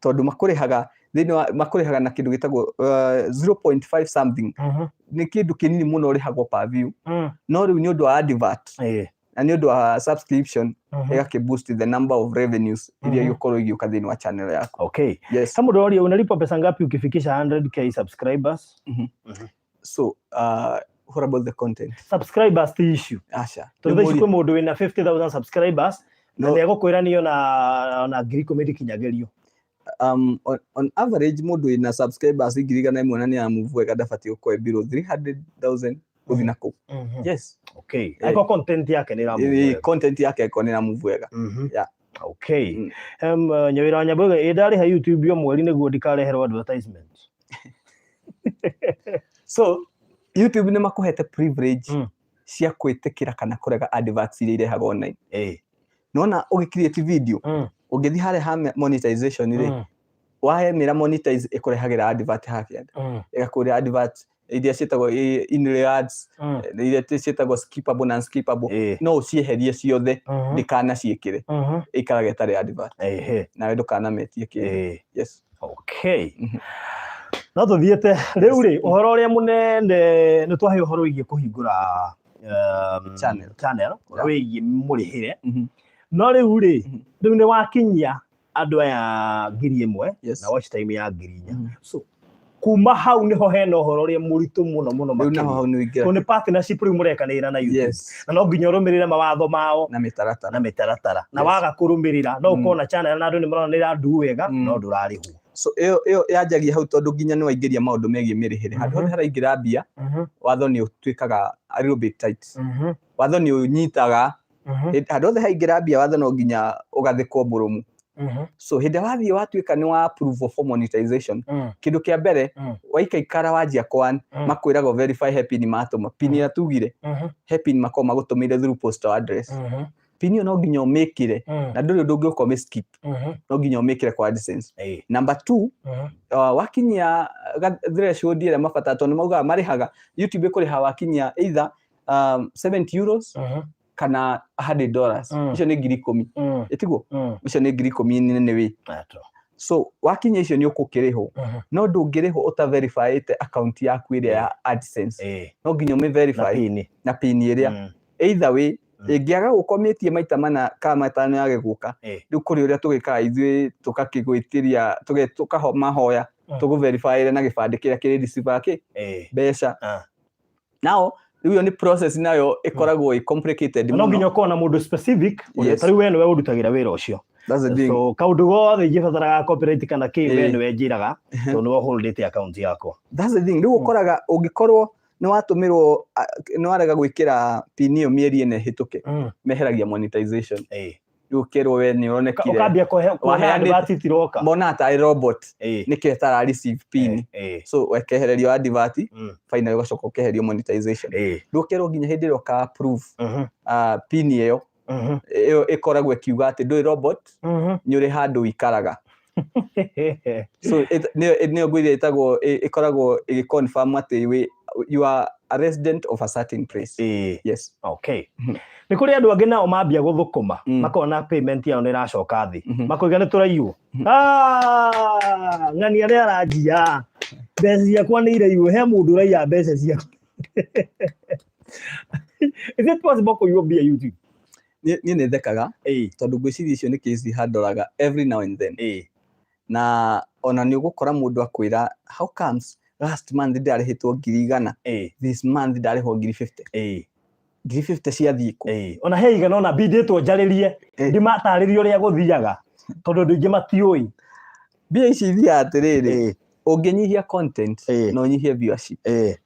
Tondũ makũrĩhaga thĩinĩ wa makũrĩhaga na kĩndũ gĩtagwo 0.5 something, nĩ kĩndũ kĩnini mũno ũrĩhagwo per view, no rĩu nĩ ũndũ wa advert na nĩ ũndũ wa subscription ĩgakĩ boost the number of revenues iria igũkorwo igĩũka thĩinĩ wa channel yaku. Yes. Kama mũndũ unalipwa pesa ngapi ukifikisha 100K subscribers? So what about the content? Subscribers ti issue. Asha. Tondũ thaa ici kwĩ mũndũ wĩna 50,000 subscribers na No. nĩ egũkwĩra niĩ ona 10,000 ndikinyagĩrio. On average mũndũ wĩna subscribers 100,000 na nĩ aramove wega ndabatiĩ gũkorwo below 300,000 gũthiĩ na kũu. Yes. Angĩkorwo content yake nĩ ĩramove wega. Content yake ĩkorwo nĩ ĩramove wega. Yeah. Okay. Nyawĩra wa Nyambũiga, ĩ ndarĩha YouTube o mweri nĩguo ndikareherwo advertisement? So YouTube nĩ makũhete privilege cia gwĩtĩkĩra kana kũrega adverts iria irehagwo online. Nona ũgĩ create video, ũngĩthiĩ harĩa ha monetization rĩ, wahemĩra monetize ĩkũrehagĩra advert haha, ĩgakũrĩra advert iria ciĩtagwo in ads, iria ciĩtagwo skippable na unskippable. No ũcieherie ciothe, ndikanaciĩkĩre, ĩikaraga ĩtarĩ advert, nawe ndũkanametie kĩndũ. Yes. Okay. No tũthiĩte rĩu rĩ, ũhoro ũrĩa mũnene nĩ twahe ũhoro wĩgiĩ kũhingũra Channel. Channel, ũhoro wĩgiĩ mũrĩhĩre. No rĩu rĩ, rĩu nĩ wakinyia andũ aya 1,000 na watch time ya 4,000. So kuma hau nĩho hena ũhoro ũrĩa mũritũ mũno mũno Rĩu naho makĩria. hau nĩ ũingĩra. Tondũ nĩ partnership rĩu mũrekanĩra na YouTube. Na no nginya ũrũmĩrĩre mawatho mao Na mĩtaratara. Na mĩtaratara. Na waga kũrũmĩrĩra no ũkorwo na channel na andũ nĩ marona nĩ ĩrandu wega, no ndũrarĩhwo. So ĩyo yanjagia hau tondũ nginya nĩ waingĩria maũndũ megiĩ mĩrĩhĩre. Handũ hothe haraingĩra mbia, watho nĩ ũtuĩkaga a little bit tight. Watho nĩ ũnyitaga handũ hothe haingĩra mbia, watho no nginya ũgathĩkwo mũrũmu. So hĩndĩ ĩrĩa wathiĩ watuĩka nĩ wa approve for monetization, kĩndũ kĩa mbere, waikaikara wanjia kwan, makwĩraga verify he pin matũma, pin ĩrĩa tugire, he pin makorwo magũtũmĩire through postal address. Pin ĩyo no nginya ũmĩkĩre na ndũrĩ ũndũ ũngĩũka ũmĩ skip, no nginya ũmĩkĩre kwa AdSense. Number two, wakinyia threshold ĩrĩa mabatara, tondũ nĩ maugaga marĩhaga, YouTube ĩkũrĩha wakinyia either €70 kana $100. Icio nĩ 10,000. Ĩtiguo? Icio nĩ 10,000 nene wĩ. So wakinya icio nĩ ũkũkĩrĩhwo, no ndũngĩrĩhwo ũta verifyĩte account yaku ĩrĩa ya AdSense. No nginya ũmĩ Na verify pin. Na pin ĩrĩa either way ĩngĩaga gũkomĩtie maita mana kana matano yage gũka, rĩu kũrĩ ũrĩa tũgĩkaga ithuĩ tũgakĩgwĩtĩria tũkamahoya tũgũverifyĩre na gĩbandĩ kĩrĩa kĩrĩ receiver kĩ mbeca. Nao rĩu ĩyo nĩ process nayo ĩkoragwo ĩ complicated Na no mũno. nginya ũkorwo na mũndũ specific ũrĩa ta rĩu we nĩwe ũrutagĩra wĩra ũcio. That's the thing. So kaũndũ gothe ingĩbataraga copyright kana kĩ, we nĩwe njĩraga tondũ nĩwe holdĩte account yakwa. That's the thing. Rĩu ũkoraga ũngĩkorwo nĩ watũmĩrwo nĩ warega gwĩkĩra pin ĩyo mĩeri ĩna ĩhĩtũke, meheragia monetization. Rĩu ũkerwo we nĩ ũronekire Ũkambia kuona advert itiroka. Monaga tarĩ robot, nĩkĩo ĩtara receive pin. So wekehererio advert, finally ũgacoka ũkeherio monetization. Rĩu ũkerwo nginya hĩndĩ ĩrĩa ũka approve pin ĩyo. Ĩyo ĩkoragwo ĩkiuga atĩ ndũrĩ robot, nĩ ũrĩ handũ ũikaraga. So nĩyo ngwĩria ĩtagwo, ĩkoragwo ĩgĩ confirm atĩ you are a resident of a certain place. Yes. Okay. Nĩ kũrĩ andũ angĩ nao mambia gũthũkũma, makona payment yao nĩ ĩracoka thĩ, makoiga nĩ tũraiywo. Ah, ng'ania nĩ aranjia, mbeca ciakwa nĩ iraiywo, he mũndũ ũraiya mbeca ciakwa. Is it possible kũiywo mbia YouTube? Niĩ nĩ thekaga tondũ ngwĩciria icio nĩ case handoraga every now and then. Na ona nĩ ũgũkora mũndũ akwĩra, "How comes last month ndarĩhĩtwo 100,000, this month ndarĩhwo 50,000? 50,000 ciathiĩ kũ?" Ona he igana ona mbindĩtwo njarĩrie, ndimatarĩrie ũrĩa gũthiaga tondũ andũ aingĩ matiũĩ. Mbia ici ithiaga atĩrĩrĩ, ũngĩnyihia content na ũnyihie viewership,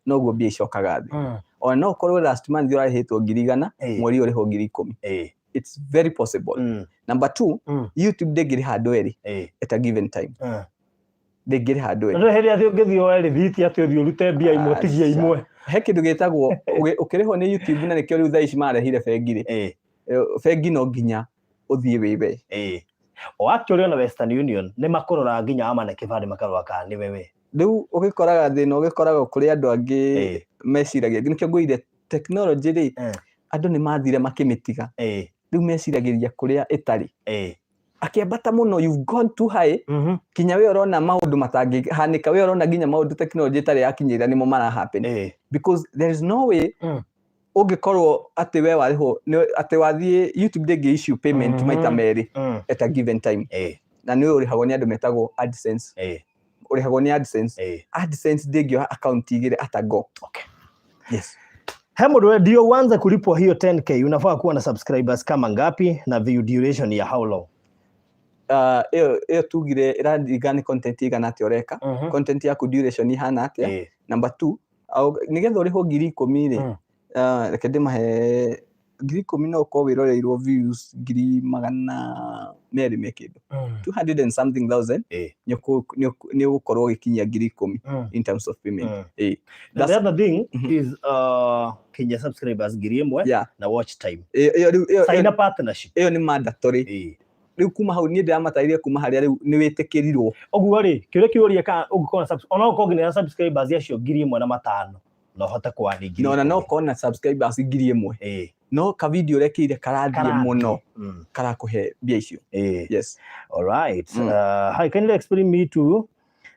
noguo mbia icokaga thĩ. Ona no ũkorwo last month ũrarĩhĩtwo 100,000, mweri ũyũ ũrĩhwo 10,000. It's very possible. Number two, YouTube ndĩngĩrĩha andũ erĩ at a given time. Ndĩngĩrĩha andũ Na erĩ. ndũrĩ hĩndĩ atĩ ũngĩthiĩ woe rĩthiti atĩ ũthiĩ ũrute mbia imwe ũtigie imwe? He kĩndũ gĩtagwo ũkĩrĩhwo nĩ YouTube, na nĩkĩo rĩu thaa ici marehire bengi rĩ, bengi no nginya ũthiĩ wĩ we. O actually ona Western Union nĩ makũrora nginya wamane kĩbandĩ, makarora kana nĩ wewe. Rĩu ũgĩkoraga thĩna ũgĩkoragwo kũrĩ andũ angĩ meciragia, nĩkĩo ngwĩrire technology rĩ, andũ nĩ mathire makĩmĩtiga. Rĩu meciragĩria kũrĩa ĩtarĩ. Akĩambata mũno, you've gone too high, kinya we ũrona maũndũ matangĩhanĩka, we ũrona nginya maũndũ technology ĩtarĩ yakinyĩrĩra nĩmo mara happen, because there is no way ũngĩkorwo atĩ we warĩhwo atĩ wathiĩ YouTube ndĩngĩ issue payment maita merĩ at a given time. Na nĩ ũrĩhagwo nĩ andũ metagwo AdSense. Ũrĩhagwo nĩ AdSense. AdSense ndĩngĩoha account igĩrĩ at a go. Yes. He mũndũ, ndio uanze kulipwa hiyo 10K unafaa kuwa na subscribers kama ngapi na view duration ya how long? Ĩyo tugire ĩraringana nĩ content igana atĩa ũreka, content yaku duration ihana atĩa. Number two, nĩgetha ũrĩhwo 10,000 rĩ, reke ndĩmahe 10,000, no ũkorwo wĩroreirwo views 200,000 me kĩndũ, 200 and something thousand, nĩ ũgũkorwo ũgĩkinyia 10,000 in terms of payment. And the other thing is kinya subscribers 1,000 na watch time. Ĩyo rĩu Sign a partnership. Ĩyo nĩ mandatory. Rĩu kuma hau niĩ ndĩramatarĩria kuma harĩa rĩu nĩ wĩtĩkĩrirwo. Ũguo rĩ, kĩũria kĩũria ka ũngĩkorwo na ona ũkorwo nginya na subscribers acio 1,500 no hote kwani ngiri Na ona no 10,000. ũkorwo na subscribers 1,000, no ka video ũrekĩire karathiĩ Karathiĩ. mũno, karakũhe mbia icio. Yes. All right. Hi, can you explain me to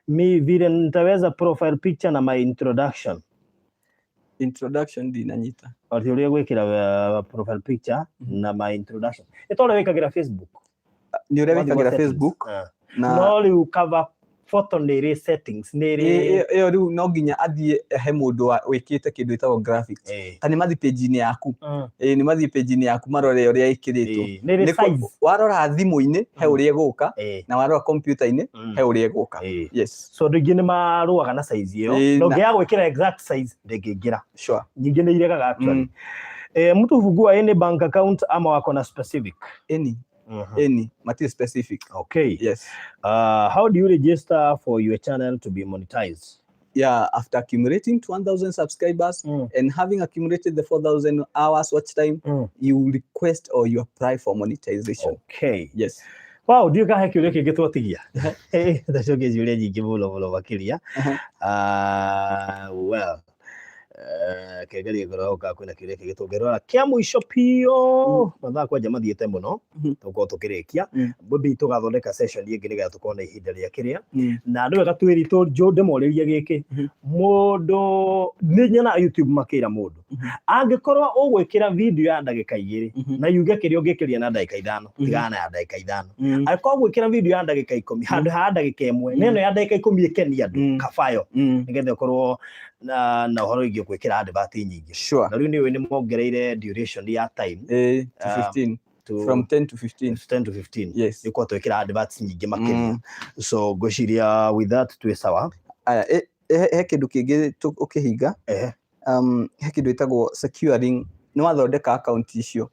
me vile nitaweza profile picture na my introduction? Introduction ndinanyita. Ati ũrĩa gwĩkĩra profile picture na my introduction. Ĩ ũrĩa wĩkagĩra Facebook. Nĩ ũrĩa Wathiĩ gwa wĩkagĩra settings. Facebook na No rĩu cover photo nĩ ĩrĩ settings, nĩ ĩrĩ Ĩyo rĩu no nginya athiĩ he mũndũ wĩkĩte kĩndũ ĩtagwo graphics. Ta nĩ mathiĩ page-inĩ yaku. Nĩ mathiĩ page-inĩ yaku marore ũrĩa ĩkĩrĩtwo. Nĩ ĩrĩ size. Warora thimũ-inĩ he ũrĩa ĩgũka, na warora kompiuta-inĩ he ũrĩa ĩgũka. Yes. So andũ aingĩ nĩ marũaga na size ĩyo. Na ũngĩaga gwĩkĩra exact size ndĩngĩingĩra. Nyingĩ nĩ iregaga actually. Mtu hufungua any bank account ama wako na specific? Any. Any, matirĩ specific. Yes. How do you register for your channel to be monetized? Yeah, after accumulating 1000 subscribers and having accumulated the 4000 hours watch time, you request or you apply for monetization. Yes. Wow, ndiũ kahe kĩũria kĩngĩ twatigia. Ndacokia ciũria nyingĩ mũno mũno makĩria. Well, kengeria ngoro hau kana kwĩna kĩũria kĩngĩ tũngĩrora kĩa mũico biũ. Mathaa kwanja mathiĩte mũno, tũkorwo tũkĩrĩkia. Maybe tũgathondeka session ĩngĩ nĩgetha tũkorwo na ihinda rĩa kĩrĩa. Na nĩ wega twĩri ndĩmorĩrie gĩkĩ. Mũndũ nĩ nyonaga YouTube makĩra mũndũ angĩkorwo ũgwĩkĩra video ya ndagĩka 2 na yuge kĩrĩa ũngĩkĩria na ndagĩka 5, tigana na ya ndagĩka 5. Angĩkorwo ũgwĩkĩra video ya ndagĩka 10 handũ ha ndagĩka 1, na ĩno ya ndagĩka 10 ĩkenie andũ, kabayo, nĩgetha ũkorwo na ũhoro wĩgiĩ gwĩkĩra advert nyingĩ. Na rĩu nĩ ũĩ nĩ mongereire duration ya time To 15. To From 10 to 15. 10 to 15. Yes. Nĩ ũkorwo twĩkĩra adverts nyingĩ makĩria. So ngwĩciria with that twĩ sawa. Aya, he kĩndũ kĩngĩ ũkĩhinga. He kĩndũ ĩtagwo securing. Nĩ wathondeka account icio,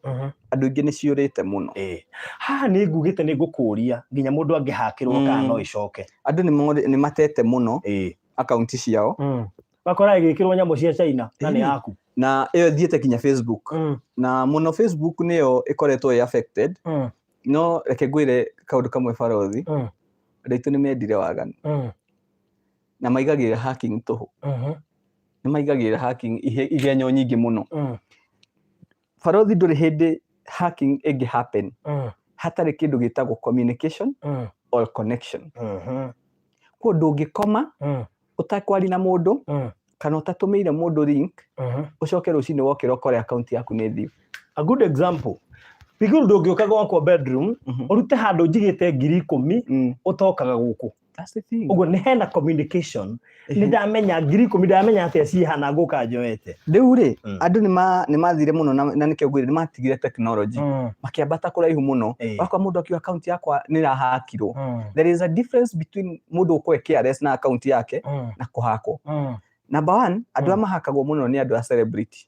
andũ aingĩ nĩ ciũrĩte mũno. Haha nĩ ngugĩte nĩ ngũkũria nginya mũndũ angĩhakĩrwo kana no ĩcoke. Andũ nĩ matete mũno account ciao. Gakora ĩgĩkĩrwo nyamũ cia China na nĩ Ĩni. yaku. Na ĩyo ĩthiĩte nginya Facebook, na mũno Facebook nĩyo ĩkoretwo ĩ affected. No reke ngwĩre kaũndũ kamwe, barothi. Andũ aitũ nĩ mendire waganu na maigagĩrĩra hacking tũhũ. Nĩ maigagĩrĩra hacking igenyo nyingĩ mũno. Barothi, ndũrĩ hĩndĩ hacking ĩngĩ happen hatarĩ kĩndũ gĩtagwo communication or connection. Kuo ndũngĩkoma ũtakwaria na mũndũ kana ũtatũmĩire mũndũ link, ũcoke rũcinĩ wokĩra ũkore account yaku nĩ thiu. A good example, Piguru, ndũngĩũka gwakwa bedroom ũrute handũ njigĩte 10,000 ũtokaga gũkũ. That's the thing. Ũguo nĩ hena communication, nĩ ndamenya 10,000, ndamenya atĩa cihana, ngũka njoete. Rĩu rĩ, andũ nĩ mathire mũno na nĩkĩo ngwĩre nĩ matigire technology, makĩambata kũraihu mũno. Wakwa mũndũ akiuga account yakwa nĩ ĩrahakirwo, there is a difference between mũndũ ũkũe careless na account yake na kũhakwo. Number one, andũ arĩa mahakagwo mũno nĩ andũ a celebrity.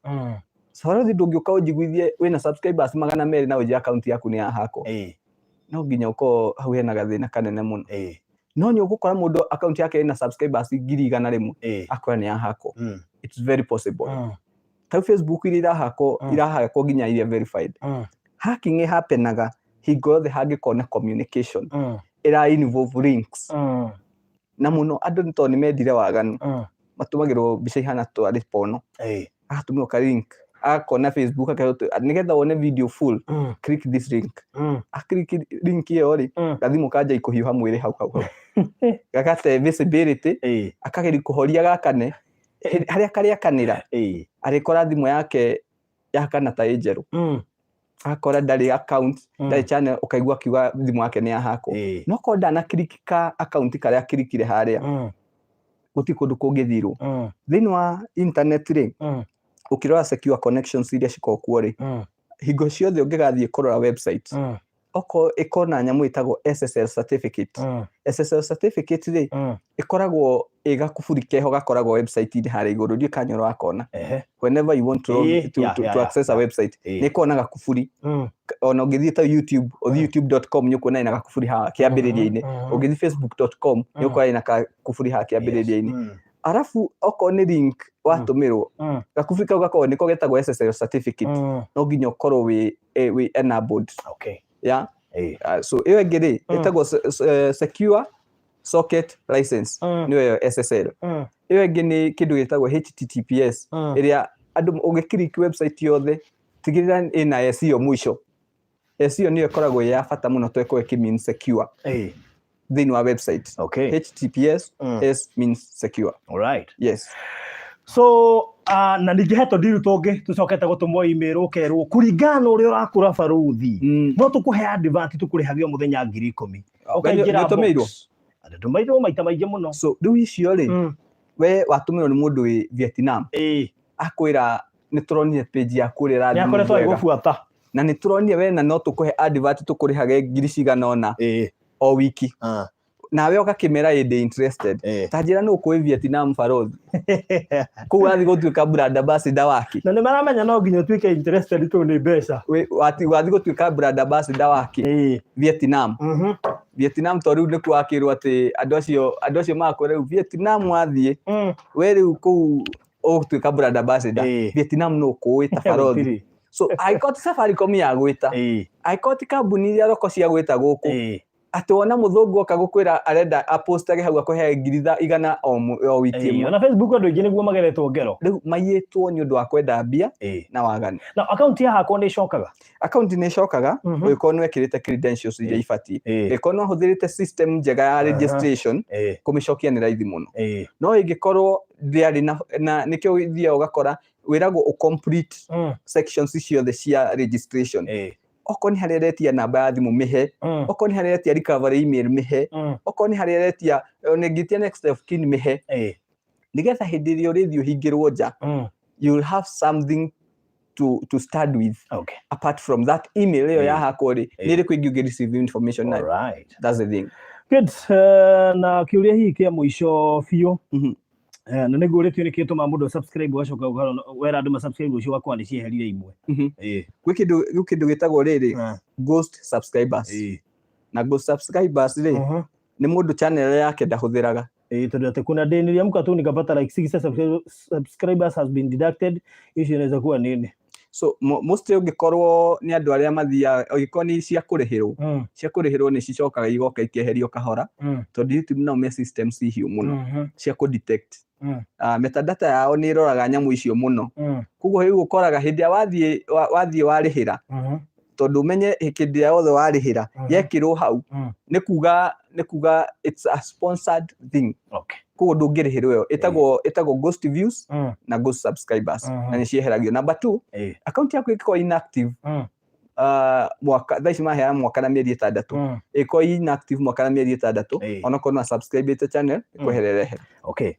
Barothi, ndũngĩũka ũnjiguithie wĩna subscribers 200 na ũnjĩre account yaku nĩ yahakwo. No nginya ũkorwo hau hena gathĩna kanene mũno. No nĩ ũgũkora mũndũ account yake ĩna subscribers 100,000, akora nĩ yahakwo. It's very possible. Ta Facebook iria irahakwo, irahakwo nginya iria verified. Hacking ĩhappenaga hingo yothe hangĩkorwo na communication ĩra involve links. Na mũno andũ nĩ tondũ nĩ mendire waganu, matũmagĩrwo mbica ihana twarĩ porno, agatũmĩrwo ka link, agakona Facebook akerwo nĩgetha wone video full, click this link. Aclick link ĩyo rĩ, gathimũ kanja kũhiũha mwĩrĩ hau hau hau, gagate visibility, akageria kũhoria gakane harĩa karĩakanĩra, arĩkora thimũ yake yakana ta ĩ njerũ, akora ndarĩ account, ndarĩ channel, ũkaigua akiuga thimũ yake nĩ yahakwo. No korwo ndana click ka account karĩa clickire harĩa, gũtirĩ kũndũ kũngĩthirwo. Thĩinĩ wa internet rĩ, ũkĩrora secure connections iria cikoragwo kuo rĩ, hingo ciothe ũngĩgathiĩ kũrora website, okorwo ĩkorwo na nyamũ ĩtagwo SSL certificate. SSL certificate rĩ, ĩkoragwo ĩ gakuburi keho gakoragwo website-inĩ harĩa igũrũ, ndiũĩ kana nĩ ũrakona. Whenever you want to, log, to, to, to access a website, nĩ ĩkoragwo na gakuburi. Ona ũngĩthiĩ ta YouTube, ũthiĩ youtube.com, nĩ ũkuona ĩna gakuburi haha kĩambĩrĩria-inĩ. Ũngĩthiĩ facebook.com, nĩ ũkuona ĩna gakuburi haha kĩambĩrĩria-inĩ. Arabu okorwo nĩ link watũmĩrwo, gakuburi kau gakoragwo nĩko getagwo SSL certificate. No nginya ũkorwo wĩ enabled. Yeah. So ĩyo ĩngĩ rĩ, ĩtagwo secure socket license, nĩyo ĩyo SSL. Ĩyo ĩngĩ nĩ kĩndũ gĩtagwo HTTPS, ĩrĩa andũ ũgĩclick website yothe, tigĩrĩra ĩna S ĩyo mũico. S ĩyo nĩyo ĩkoragwo ĩ ya bata mũno tondũ ĩkoragwo ĩkĩ mean secure thĩinĩ wa website. HTTPS, S means secure. All right. Yes. So na ningĩ he tũndiru tũngĩ tũcokete gũtũmwo email, ũkerwo kũringana na ũrĩa ũrakũra, baruthi, no tũkũhe advert tũkũrĩhage o mũthenya 10,000. Ũkaingĩra Nĩũtũmĩirwo? box. Ndũmĩirwo maita maingĩ mũno. So rĩu icio rĩ, we watũmĩrwo nĩ mũndũ wĩ Vietnam, akwĩra nĩ tũronire page yaku ũrĩa Nĩ ĩrathiĩ akoretwo wega. agĩgũbuata. Na nĩ tũronire we na no tũkũhe advert tũkũrĩhage ngiri cigana ũna o wiki. Nawe ũgakĩmera ĩ ndĩ interested. Ta njĩra nũ ũkũĩ Vietnam, barothi, kũu wathiĩ gũtuĩka brand ambassador wake? Na nĩ maramenya no nginya ũtuĩke interested tondũ nĩ mbeca. Wathiĩ gũtuĩka brand ambassador wake Vietnam? Vietnam to rĩu nĩkuo wakĩrwo atĩ andũ acio magakwĩra rĩu Vietnam wathiĩ, we rĩu kũu ũgũtuĩka brand ambassador. Vietnam no kũĩ ta barothi? Gũtirĩ. So angĩkorwo ti Safaricom ya gwĩta, angĩkorwo ti kambuni iria roko cia gwĩta gũkũ, atĩ wona mũthũngũ oka gũkwĩra arenda apostage hau akũhe ngiri igana o wiki ĩmwe. Ona Facebook andũ aingĩ nĩguo mageretwo ngero. Rĩu maiyĩtwo nĩ ũndũ wa kwenda mbia na waganu. Na akaunti ya hakwa nĩ ĩcokaga? Akaunti nĩ ĩcokaga ũngĩkorwo nĩ wekĩrĩte credentials iria ibatiĩ. Ĩngĩkorwo nĩ wahũthĩrĩte system njega ya registration, kũmĩcokia nĩ raithi mũno. No ĩngĩkorwo ndĩarĩ na nĩkĩo ũthiaga ũgakora wĩragwo ũ complete sections ciothe cia registration. Okorwo nĩ harĩa ĩretia namba ya thimũ, mĩhe. Okorwo nĩ harĩa ĩretia recovery email, mĩhe. Okorwo nĩ harĩa ĩretia ona ĩngĩtia next of kin, mĩhe, nĩgetha hĩndĩ ĩrĩa ũrĩthiĩ ũhingĩrwo nja, you will have something to start with apart from that email ĩyo yahakwo rĩ, nĩ ĩrĩkũ ĩngĩ ũngĩ receive information nayo. That's the thing. Good. Na kĩũria hihi kĩa mũico biũ, na nĩguo ũrĩtio nĩ kĩtũma mũndũ subscribe, ũgacoka wera andũ ma subscribe, ũcio ũgakora nĩ cieherire imwe. Gwĩ kĩndũ gĩtagwo rĩrĩ, ghost subscribers. Na ghost subscribers rĩ, nĩ mũndũ channel yake ndahũthĩraga. Tondũ atĩ kuna day niliamka tu nikapata like 60 subscribers has been deducted. Icio inaweza kuwa nini? So mostly ũngĩkorwo nĩ andũ arĩa mathiaga, ũngĩkorwo nĩ cia kũrĩhĩrwo, cia kũrĩhĩrwo nĩ cicokaga igoka ikeherio kahora, tondũ YouTube nao me systems hiũ mũno cia kũ detect. Metadata yao nĩ ĩroraga nyamũ icio mũno. Koguo rĩu ũkoraga hĩndĩ ĩrĩa wathiĩ warĩhĩra, tondũ ũmenye hĩndĩ ĩrĩa yothe warĩhĩra, yekĩrwo hau, nĩ kuga it's a sponsored thing. Koguo ndũngĩrĩhĩrwo ĩyo ĩtagwo ghost views na ghost subscribers, na nĩ cieheragio. Number two, account yaku ĩngĩkorwo inactive, mwaka thaa ici maheana mwaka na mĩeri 6, ĩkorwo inactive mwaka na mĩeri 6, onokorwo no subscribe channel, ĩkweherera ehere. Okay,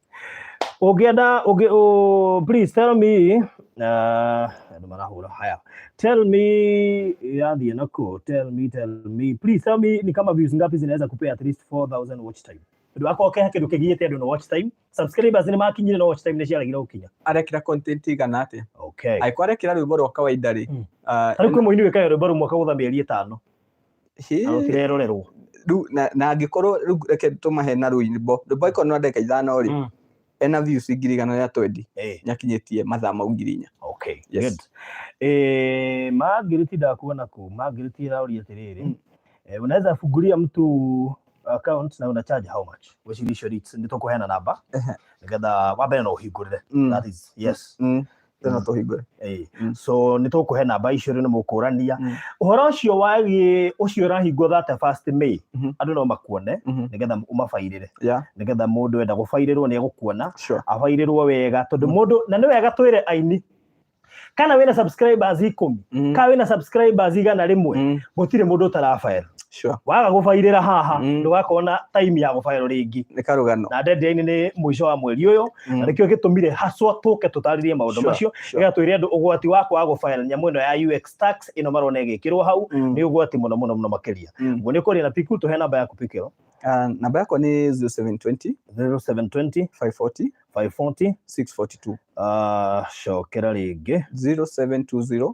ũngĩenda ũngĩ oh, please tell me, andũ marahũra haya, tell me yathiĩ nakũ. Tell me please, tell me ni kama views ngapi zinaweza kupea at least 4000 watch time, tondũ akorwo keha kĩndũ kĩgiĩte andũ na watch time, subscribers nĩ makinyire no watch time nĩ ciaregire gũkinya. Arekĩra content igana atĩa? Angĩkorwo arekĩra rwĩmbo rwa kawaida rĩ, Tarĩu kwĩ mũini wĩkaga rwĩmbo rũmwe akagũtha mĩeri 5 na rũtirerorerwo. Rĩu na angĩkorwo rĩu reke tũmahe na rwĩmbo ĩkorwo nĩ ndagĩka 5 rĩ, ena views 120,000, nĩakinyĩtie mathaa mau 4000. Yes. Good. Margaret, ndakuona kũ. Margaret ĩraũria atĩrĩrĩ, unaweza fungulia mtu account na una charge how much? Gwĩciria icio nĩ tũkũheana namba nĩgetha wa mbere no ũhingũrĩre. That is yes. No tũhingũre. So nĩ tũkũhe namba icio rĩu nĩ mũkũrania ũhoro ũcio wagiĩ ũcio ũrahingwo 31st May. Andũ no makuone nĩgetha ũmabairĩre, nĩgetha mũndũ enda gũbairĩrwo nĩ egũkuona, abairĩrwo wega, tondũ mũndũ na nĩ wega twĩre aini kana wĩna subscribers 10, kana wĩna subscribers 100, gũtirĩ mũndũ ũtarabaĩra. Waga gũbairĩra haha, ndũgakorwo na time ya gũbaĩrwo rĩngĩ. Nĩ karũgano. Na deadline nĩ mũico wa mweri ũyũ, na nĩkĩo gĩtũmire haswa tũke tũtarĩrie maũndũ macio, nĩgetha twĩre andũ ũgwati wa kwaga gũbaĩra nyamũ ĩno ya UX tax ĩno marona ĩgĩkĩrwo hau, nĩ ũgwati mũno mũno mũno makĩria. Ũguo nĩ ũkũria na Piku, tũhe namba yaku Pikĩro. Namba yakwa nĩ 0720 0720 540 540 642. Cokera rĩngĩ. 0720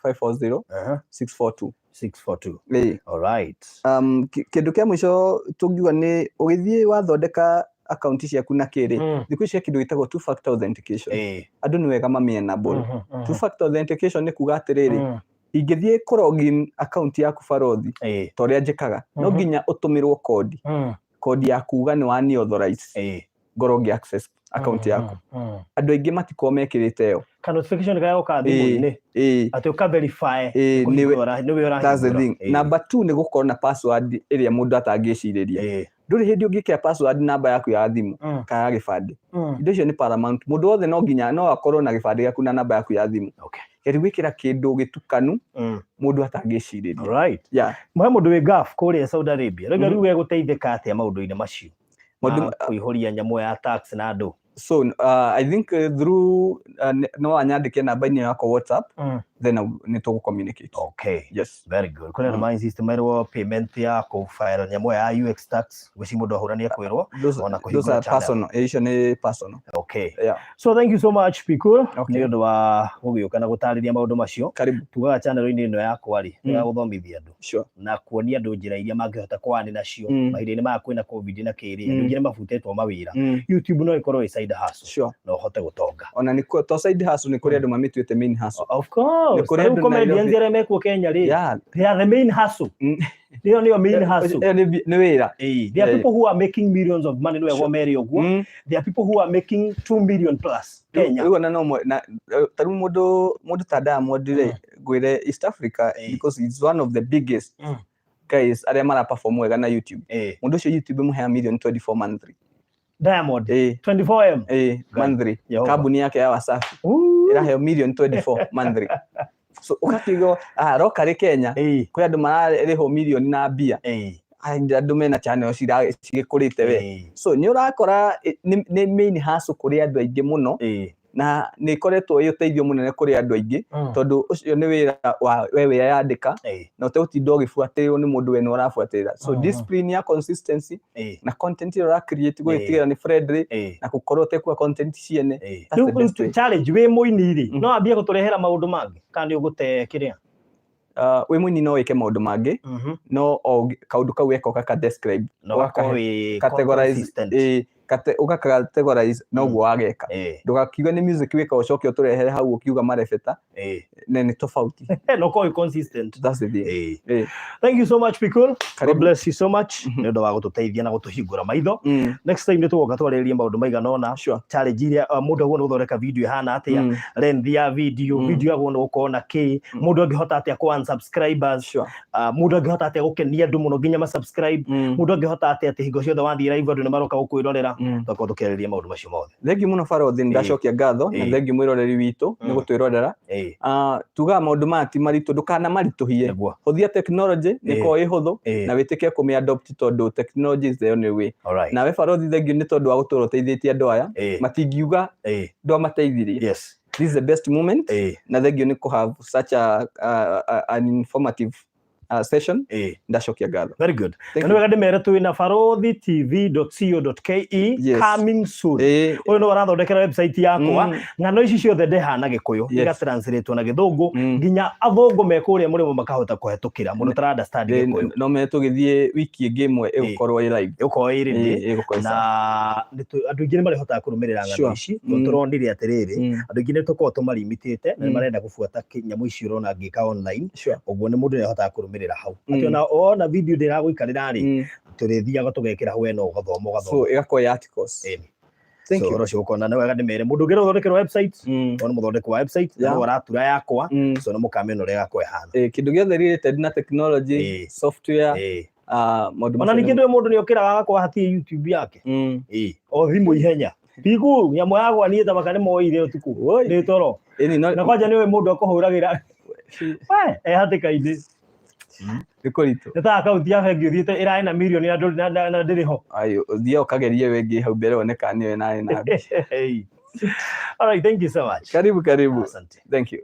540 642. 642. Ĩĩ. All right. Kĩndũ kĩa mũico tũngiuga nĩ ũgĩthiĩ wathondeka akaunti ciaku na kĩrĩ, thikũ ici he kĩndũ gĩtagwo two factor authentication. Andũ nĩ wega mamĩ enable. Two factor authentication nĩ kuga atĩrĩrĩ, ingĩthiĩ kũ login account yaku barothi, ta ũrĩa njĩkaga, no nginya ũtũmĩrwo kodi, kodi ya kuga nĩ wani authorize ngorwo ngĩ access account yaku. Andũ aingĩ matikorwo mekĩrĩte ĩyo. Ka notification karĩa goka thimũ-inĩ atĩ ũka verify nĩwe. That's the thing. Ũrahingũra. Number two nĩ gũkorwo na password ĩrĩa mũndũ atangĩcirĩria. Ndũrĩ hĩndĩ ũngĩkĩra password namba yaku ya thimũ kana ya gĩbandĩ. Indo icio nĩ paramount. Mũndũ wothe no nginya no akorwo na gĩbandĩ gĩaku na namba yaku ya thimũ. Geria gwĩkĩra kĩndũ gĩtukanu mũndũ atangĩcirĩria. Alright. Mũhe mũndũ wĩ Gulf kũrĩa Saudi Arabia rĩu, rĩu egũteithĩka atĩa maũndũ-inĩ macio ma kũihũria nyamũ ya tax na andũ? So I think through no anyandĩke namba-inĩ yakwa WhatsApp, then nĩ tũgũ communicate. Yes. Very good. Kũrĩ andũ ma insist merwo payment ya kũ-file nyamũ ya UX tax, gwĩci mũndũ ahũra nĩ ekwĩrwo ona Those kũhingũra are channel. personal. Icio nĩ personal. So thank you so much, Pikul, Okay. nĩ ũndũ wa gũgĩũka na gũtarĩria maũndũ macio. Karibu. Tugaga channel-inĩ ĩno yakwa rĩ, nĩ ya gũthomithia andũ na kuonia andũ njĩra iria mangĩhota kũani nacio mahinda-inĩ maya kwĩna COVID na kĩrĩ, andũ aingĩ nĩ mabutĩtwo mawĩra. YouTube no ĩkorwo ĩ side hustle na ũhote gũtonga. Ona nĩ to side hustle, nĩ kũrĩ andũ mamĩtuĩte main hustle. Of course. Nĩ kũrĩ Tarĩu andũ comedians Nairobi. arĩa mekuo Kenya rĩ, they are the main hustle. Nĩyo main hustle. Ĩyo nĩ wĩra. There are people who are making millions of money, nĩ wega mere ũguo. There are people who are making 2 million plus Kenya. Rĩu ona no na ta rĩu mũndũ ta Diamond rĩ, ngwĩre East Africa, because it's one of the biggest guys arĩa mara perform wega na YouTube. Mũndũ ũcio YouTube ĩmũheaga million 24 monthly. Diamond Ĩĩ. 24M. Ĩĩ, monthly. Jehova. Kambuni yake ya Wasafi Ooh. ĩraheo million 24 monthly. So ũgakĩigua roka rĩ Kenya, kwĩ andũ mararĩhwo million na mbia. Andũ mena channel cigĩkũrĩte we. So nĩ ũrakora nĩ main hustle kũrĩ andũ aingĩ mũno, na nĩ ĩkoretwo ĩ ũteithio mũnene kũrĩ andũ aingĩ, tondũ ũcio nĩ wĩra wa we wĩyandĩka na ũtegũtinda ũgĩbuatĩrĩrwo nĩ mũndũ wene ũrabuatĩrĩra. So discipline ya consistency na content ĩrĩa ũra create, gũgĩtigĩrĩra nĩ friendly na gũkorwo ũtekua content ciene. That's the Rĩu best way. challenge wĩ mũini rĩ, no ambie gũtũrehera maũndũ mangĩ kana nĩ ũgũte kĩrĩa? Wĩ mũini no wĩke maũndũ mangĩ, no o kaũndũ kau weka ũgaka describe, No ũgakorwo wĩ categorize. Consistent. Ĩĩ, Ũgakategorize na ũguo wageka. Ndũgakiuge nĩ music wĩka ũcoke ũtũrehere hau ũkiuga marebeta. Na nĩ tofauti. No ũkorwo wĩ consistent. That's the thing. Thank you so much, Pikul. God Karibu. bless you so much nĩ ũndũ wa gũtũteithia na gũtũhingũra maitho. Next time nĩ tũgoka twarĩrĩrie maũndũ maigana ũna. Challenge iria mũndũ agwo nĩ gũthondeka video ĩhana atĩa, length ya video, video yagwo nĩ gũkorwo na kĩ, mũndũ angĩhota atĩa kũ earn subscribers, mũndũ angĩhota atĩa gũkenia andũ mũno nginya ma subscribe, mũndũ angĩhota atĩa atĩ hingo ciothe wathiĩ live andũ nĩ maroka gũkwĩrorera. Tũgakorwo tũkĩarĩrĩria maũndũ macio mothe. Thengiũ mũno barothi, nĩ ndacokia ngatho na thengiũ mwĩroreri witũ nĩ gũtwĩrorera. Tugaga maũndũ maya ti maritũ, ndũkanamaritũhie. Hũthia technology, nĩ ĩkoragwo ĩ hũthũ, na wĩtĩke kũmĩ adopt tondũ technology is the only way. Nawe barothi, thengiũ nĩ tondũ wa gũtũra ũteithĩtie andũ aya. Matingiuga ndwamateithirie. This is the best moment. Na thengiũ nĩ kũ have such an informative session. Ndacokia ngatho. Very good. Thank Na nĩ you. wega ndĩmere twĩ na barothi tv.co.ke. Coming soon. Ũyũ nĩwe ũrathondekera website yakwa. Ng'ano ici ciothe ndehana Gĩkũyũ, igatranslate na Gĩthũngũ, nginya athũngũ me kũrĩa mũrĩmo makahota kũhetũkĩra mũndũ ũtara understand Gĩkũyũ. No me tũgĩthiĩ wiki ĩngĩ ĩmwe ĩgũkorwo ĩ live. Ĩgũkorwo ĩ ready. Ĩgũkorwo ĩ Na sawa. andũ aingĩ nĩ marĩhotaga kũrũmĩrĩra ng'ano ici tondũ tũronire atĩrĩrĩ, andũ aingĩ nĩ tũkoragwo tũmarimitĩte na nĩ marenda gũbuata nyamũ ici ũrona ngĩka online. Ũguo nĩ mũndũ nĩ ahotaga kũrũmĩrĩra hau, atĩ ona wona video ndĩragũikarĩra rĩ, tũrĩthiaga tũgekĩra hau eno ũgathoma ũgathoma. So ĩgakorwo ĩ articles. Ĩni. Thank So you. ũhoro ũcio ũkona nĩ wega ndĩmere mũndũ ũngĩenda gũthondekerwo website, ũyũ nĩ mũthondeki wa website na nĩwe ũratura yakwa. So nĩ mũkamĩona ũrĩa ĩgakorwo ĩhana. Kĩndũ gĩothe related na technology, software, maũndũ Ona macio. ningĩ ndũĩ mũndũ nĩ okĩraga agakorwo hatirĩ YouTube yake. O thimũ ihenya piku nyamũ yakwa niĩ tabaka nĩ moire ũtukũ. Woi. Nĩ toro. Ĩni, no Na kwanja nĩ ũĩ mũndũ akũhũragĩra we e hatĩka-inĩ. Nĩ kũritũ. Nĩ ta akaunti ya bengi ũthiĩte ĩrarĩ na mirioni na na ndĩrĩ ho. Ayo, ũthiĩ ũkagerie wengĩ hau mbere wone kana nĩwe narĩ na Hey. All right, thank you so much. Karibu, karibu. Asante. Thank you.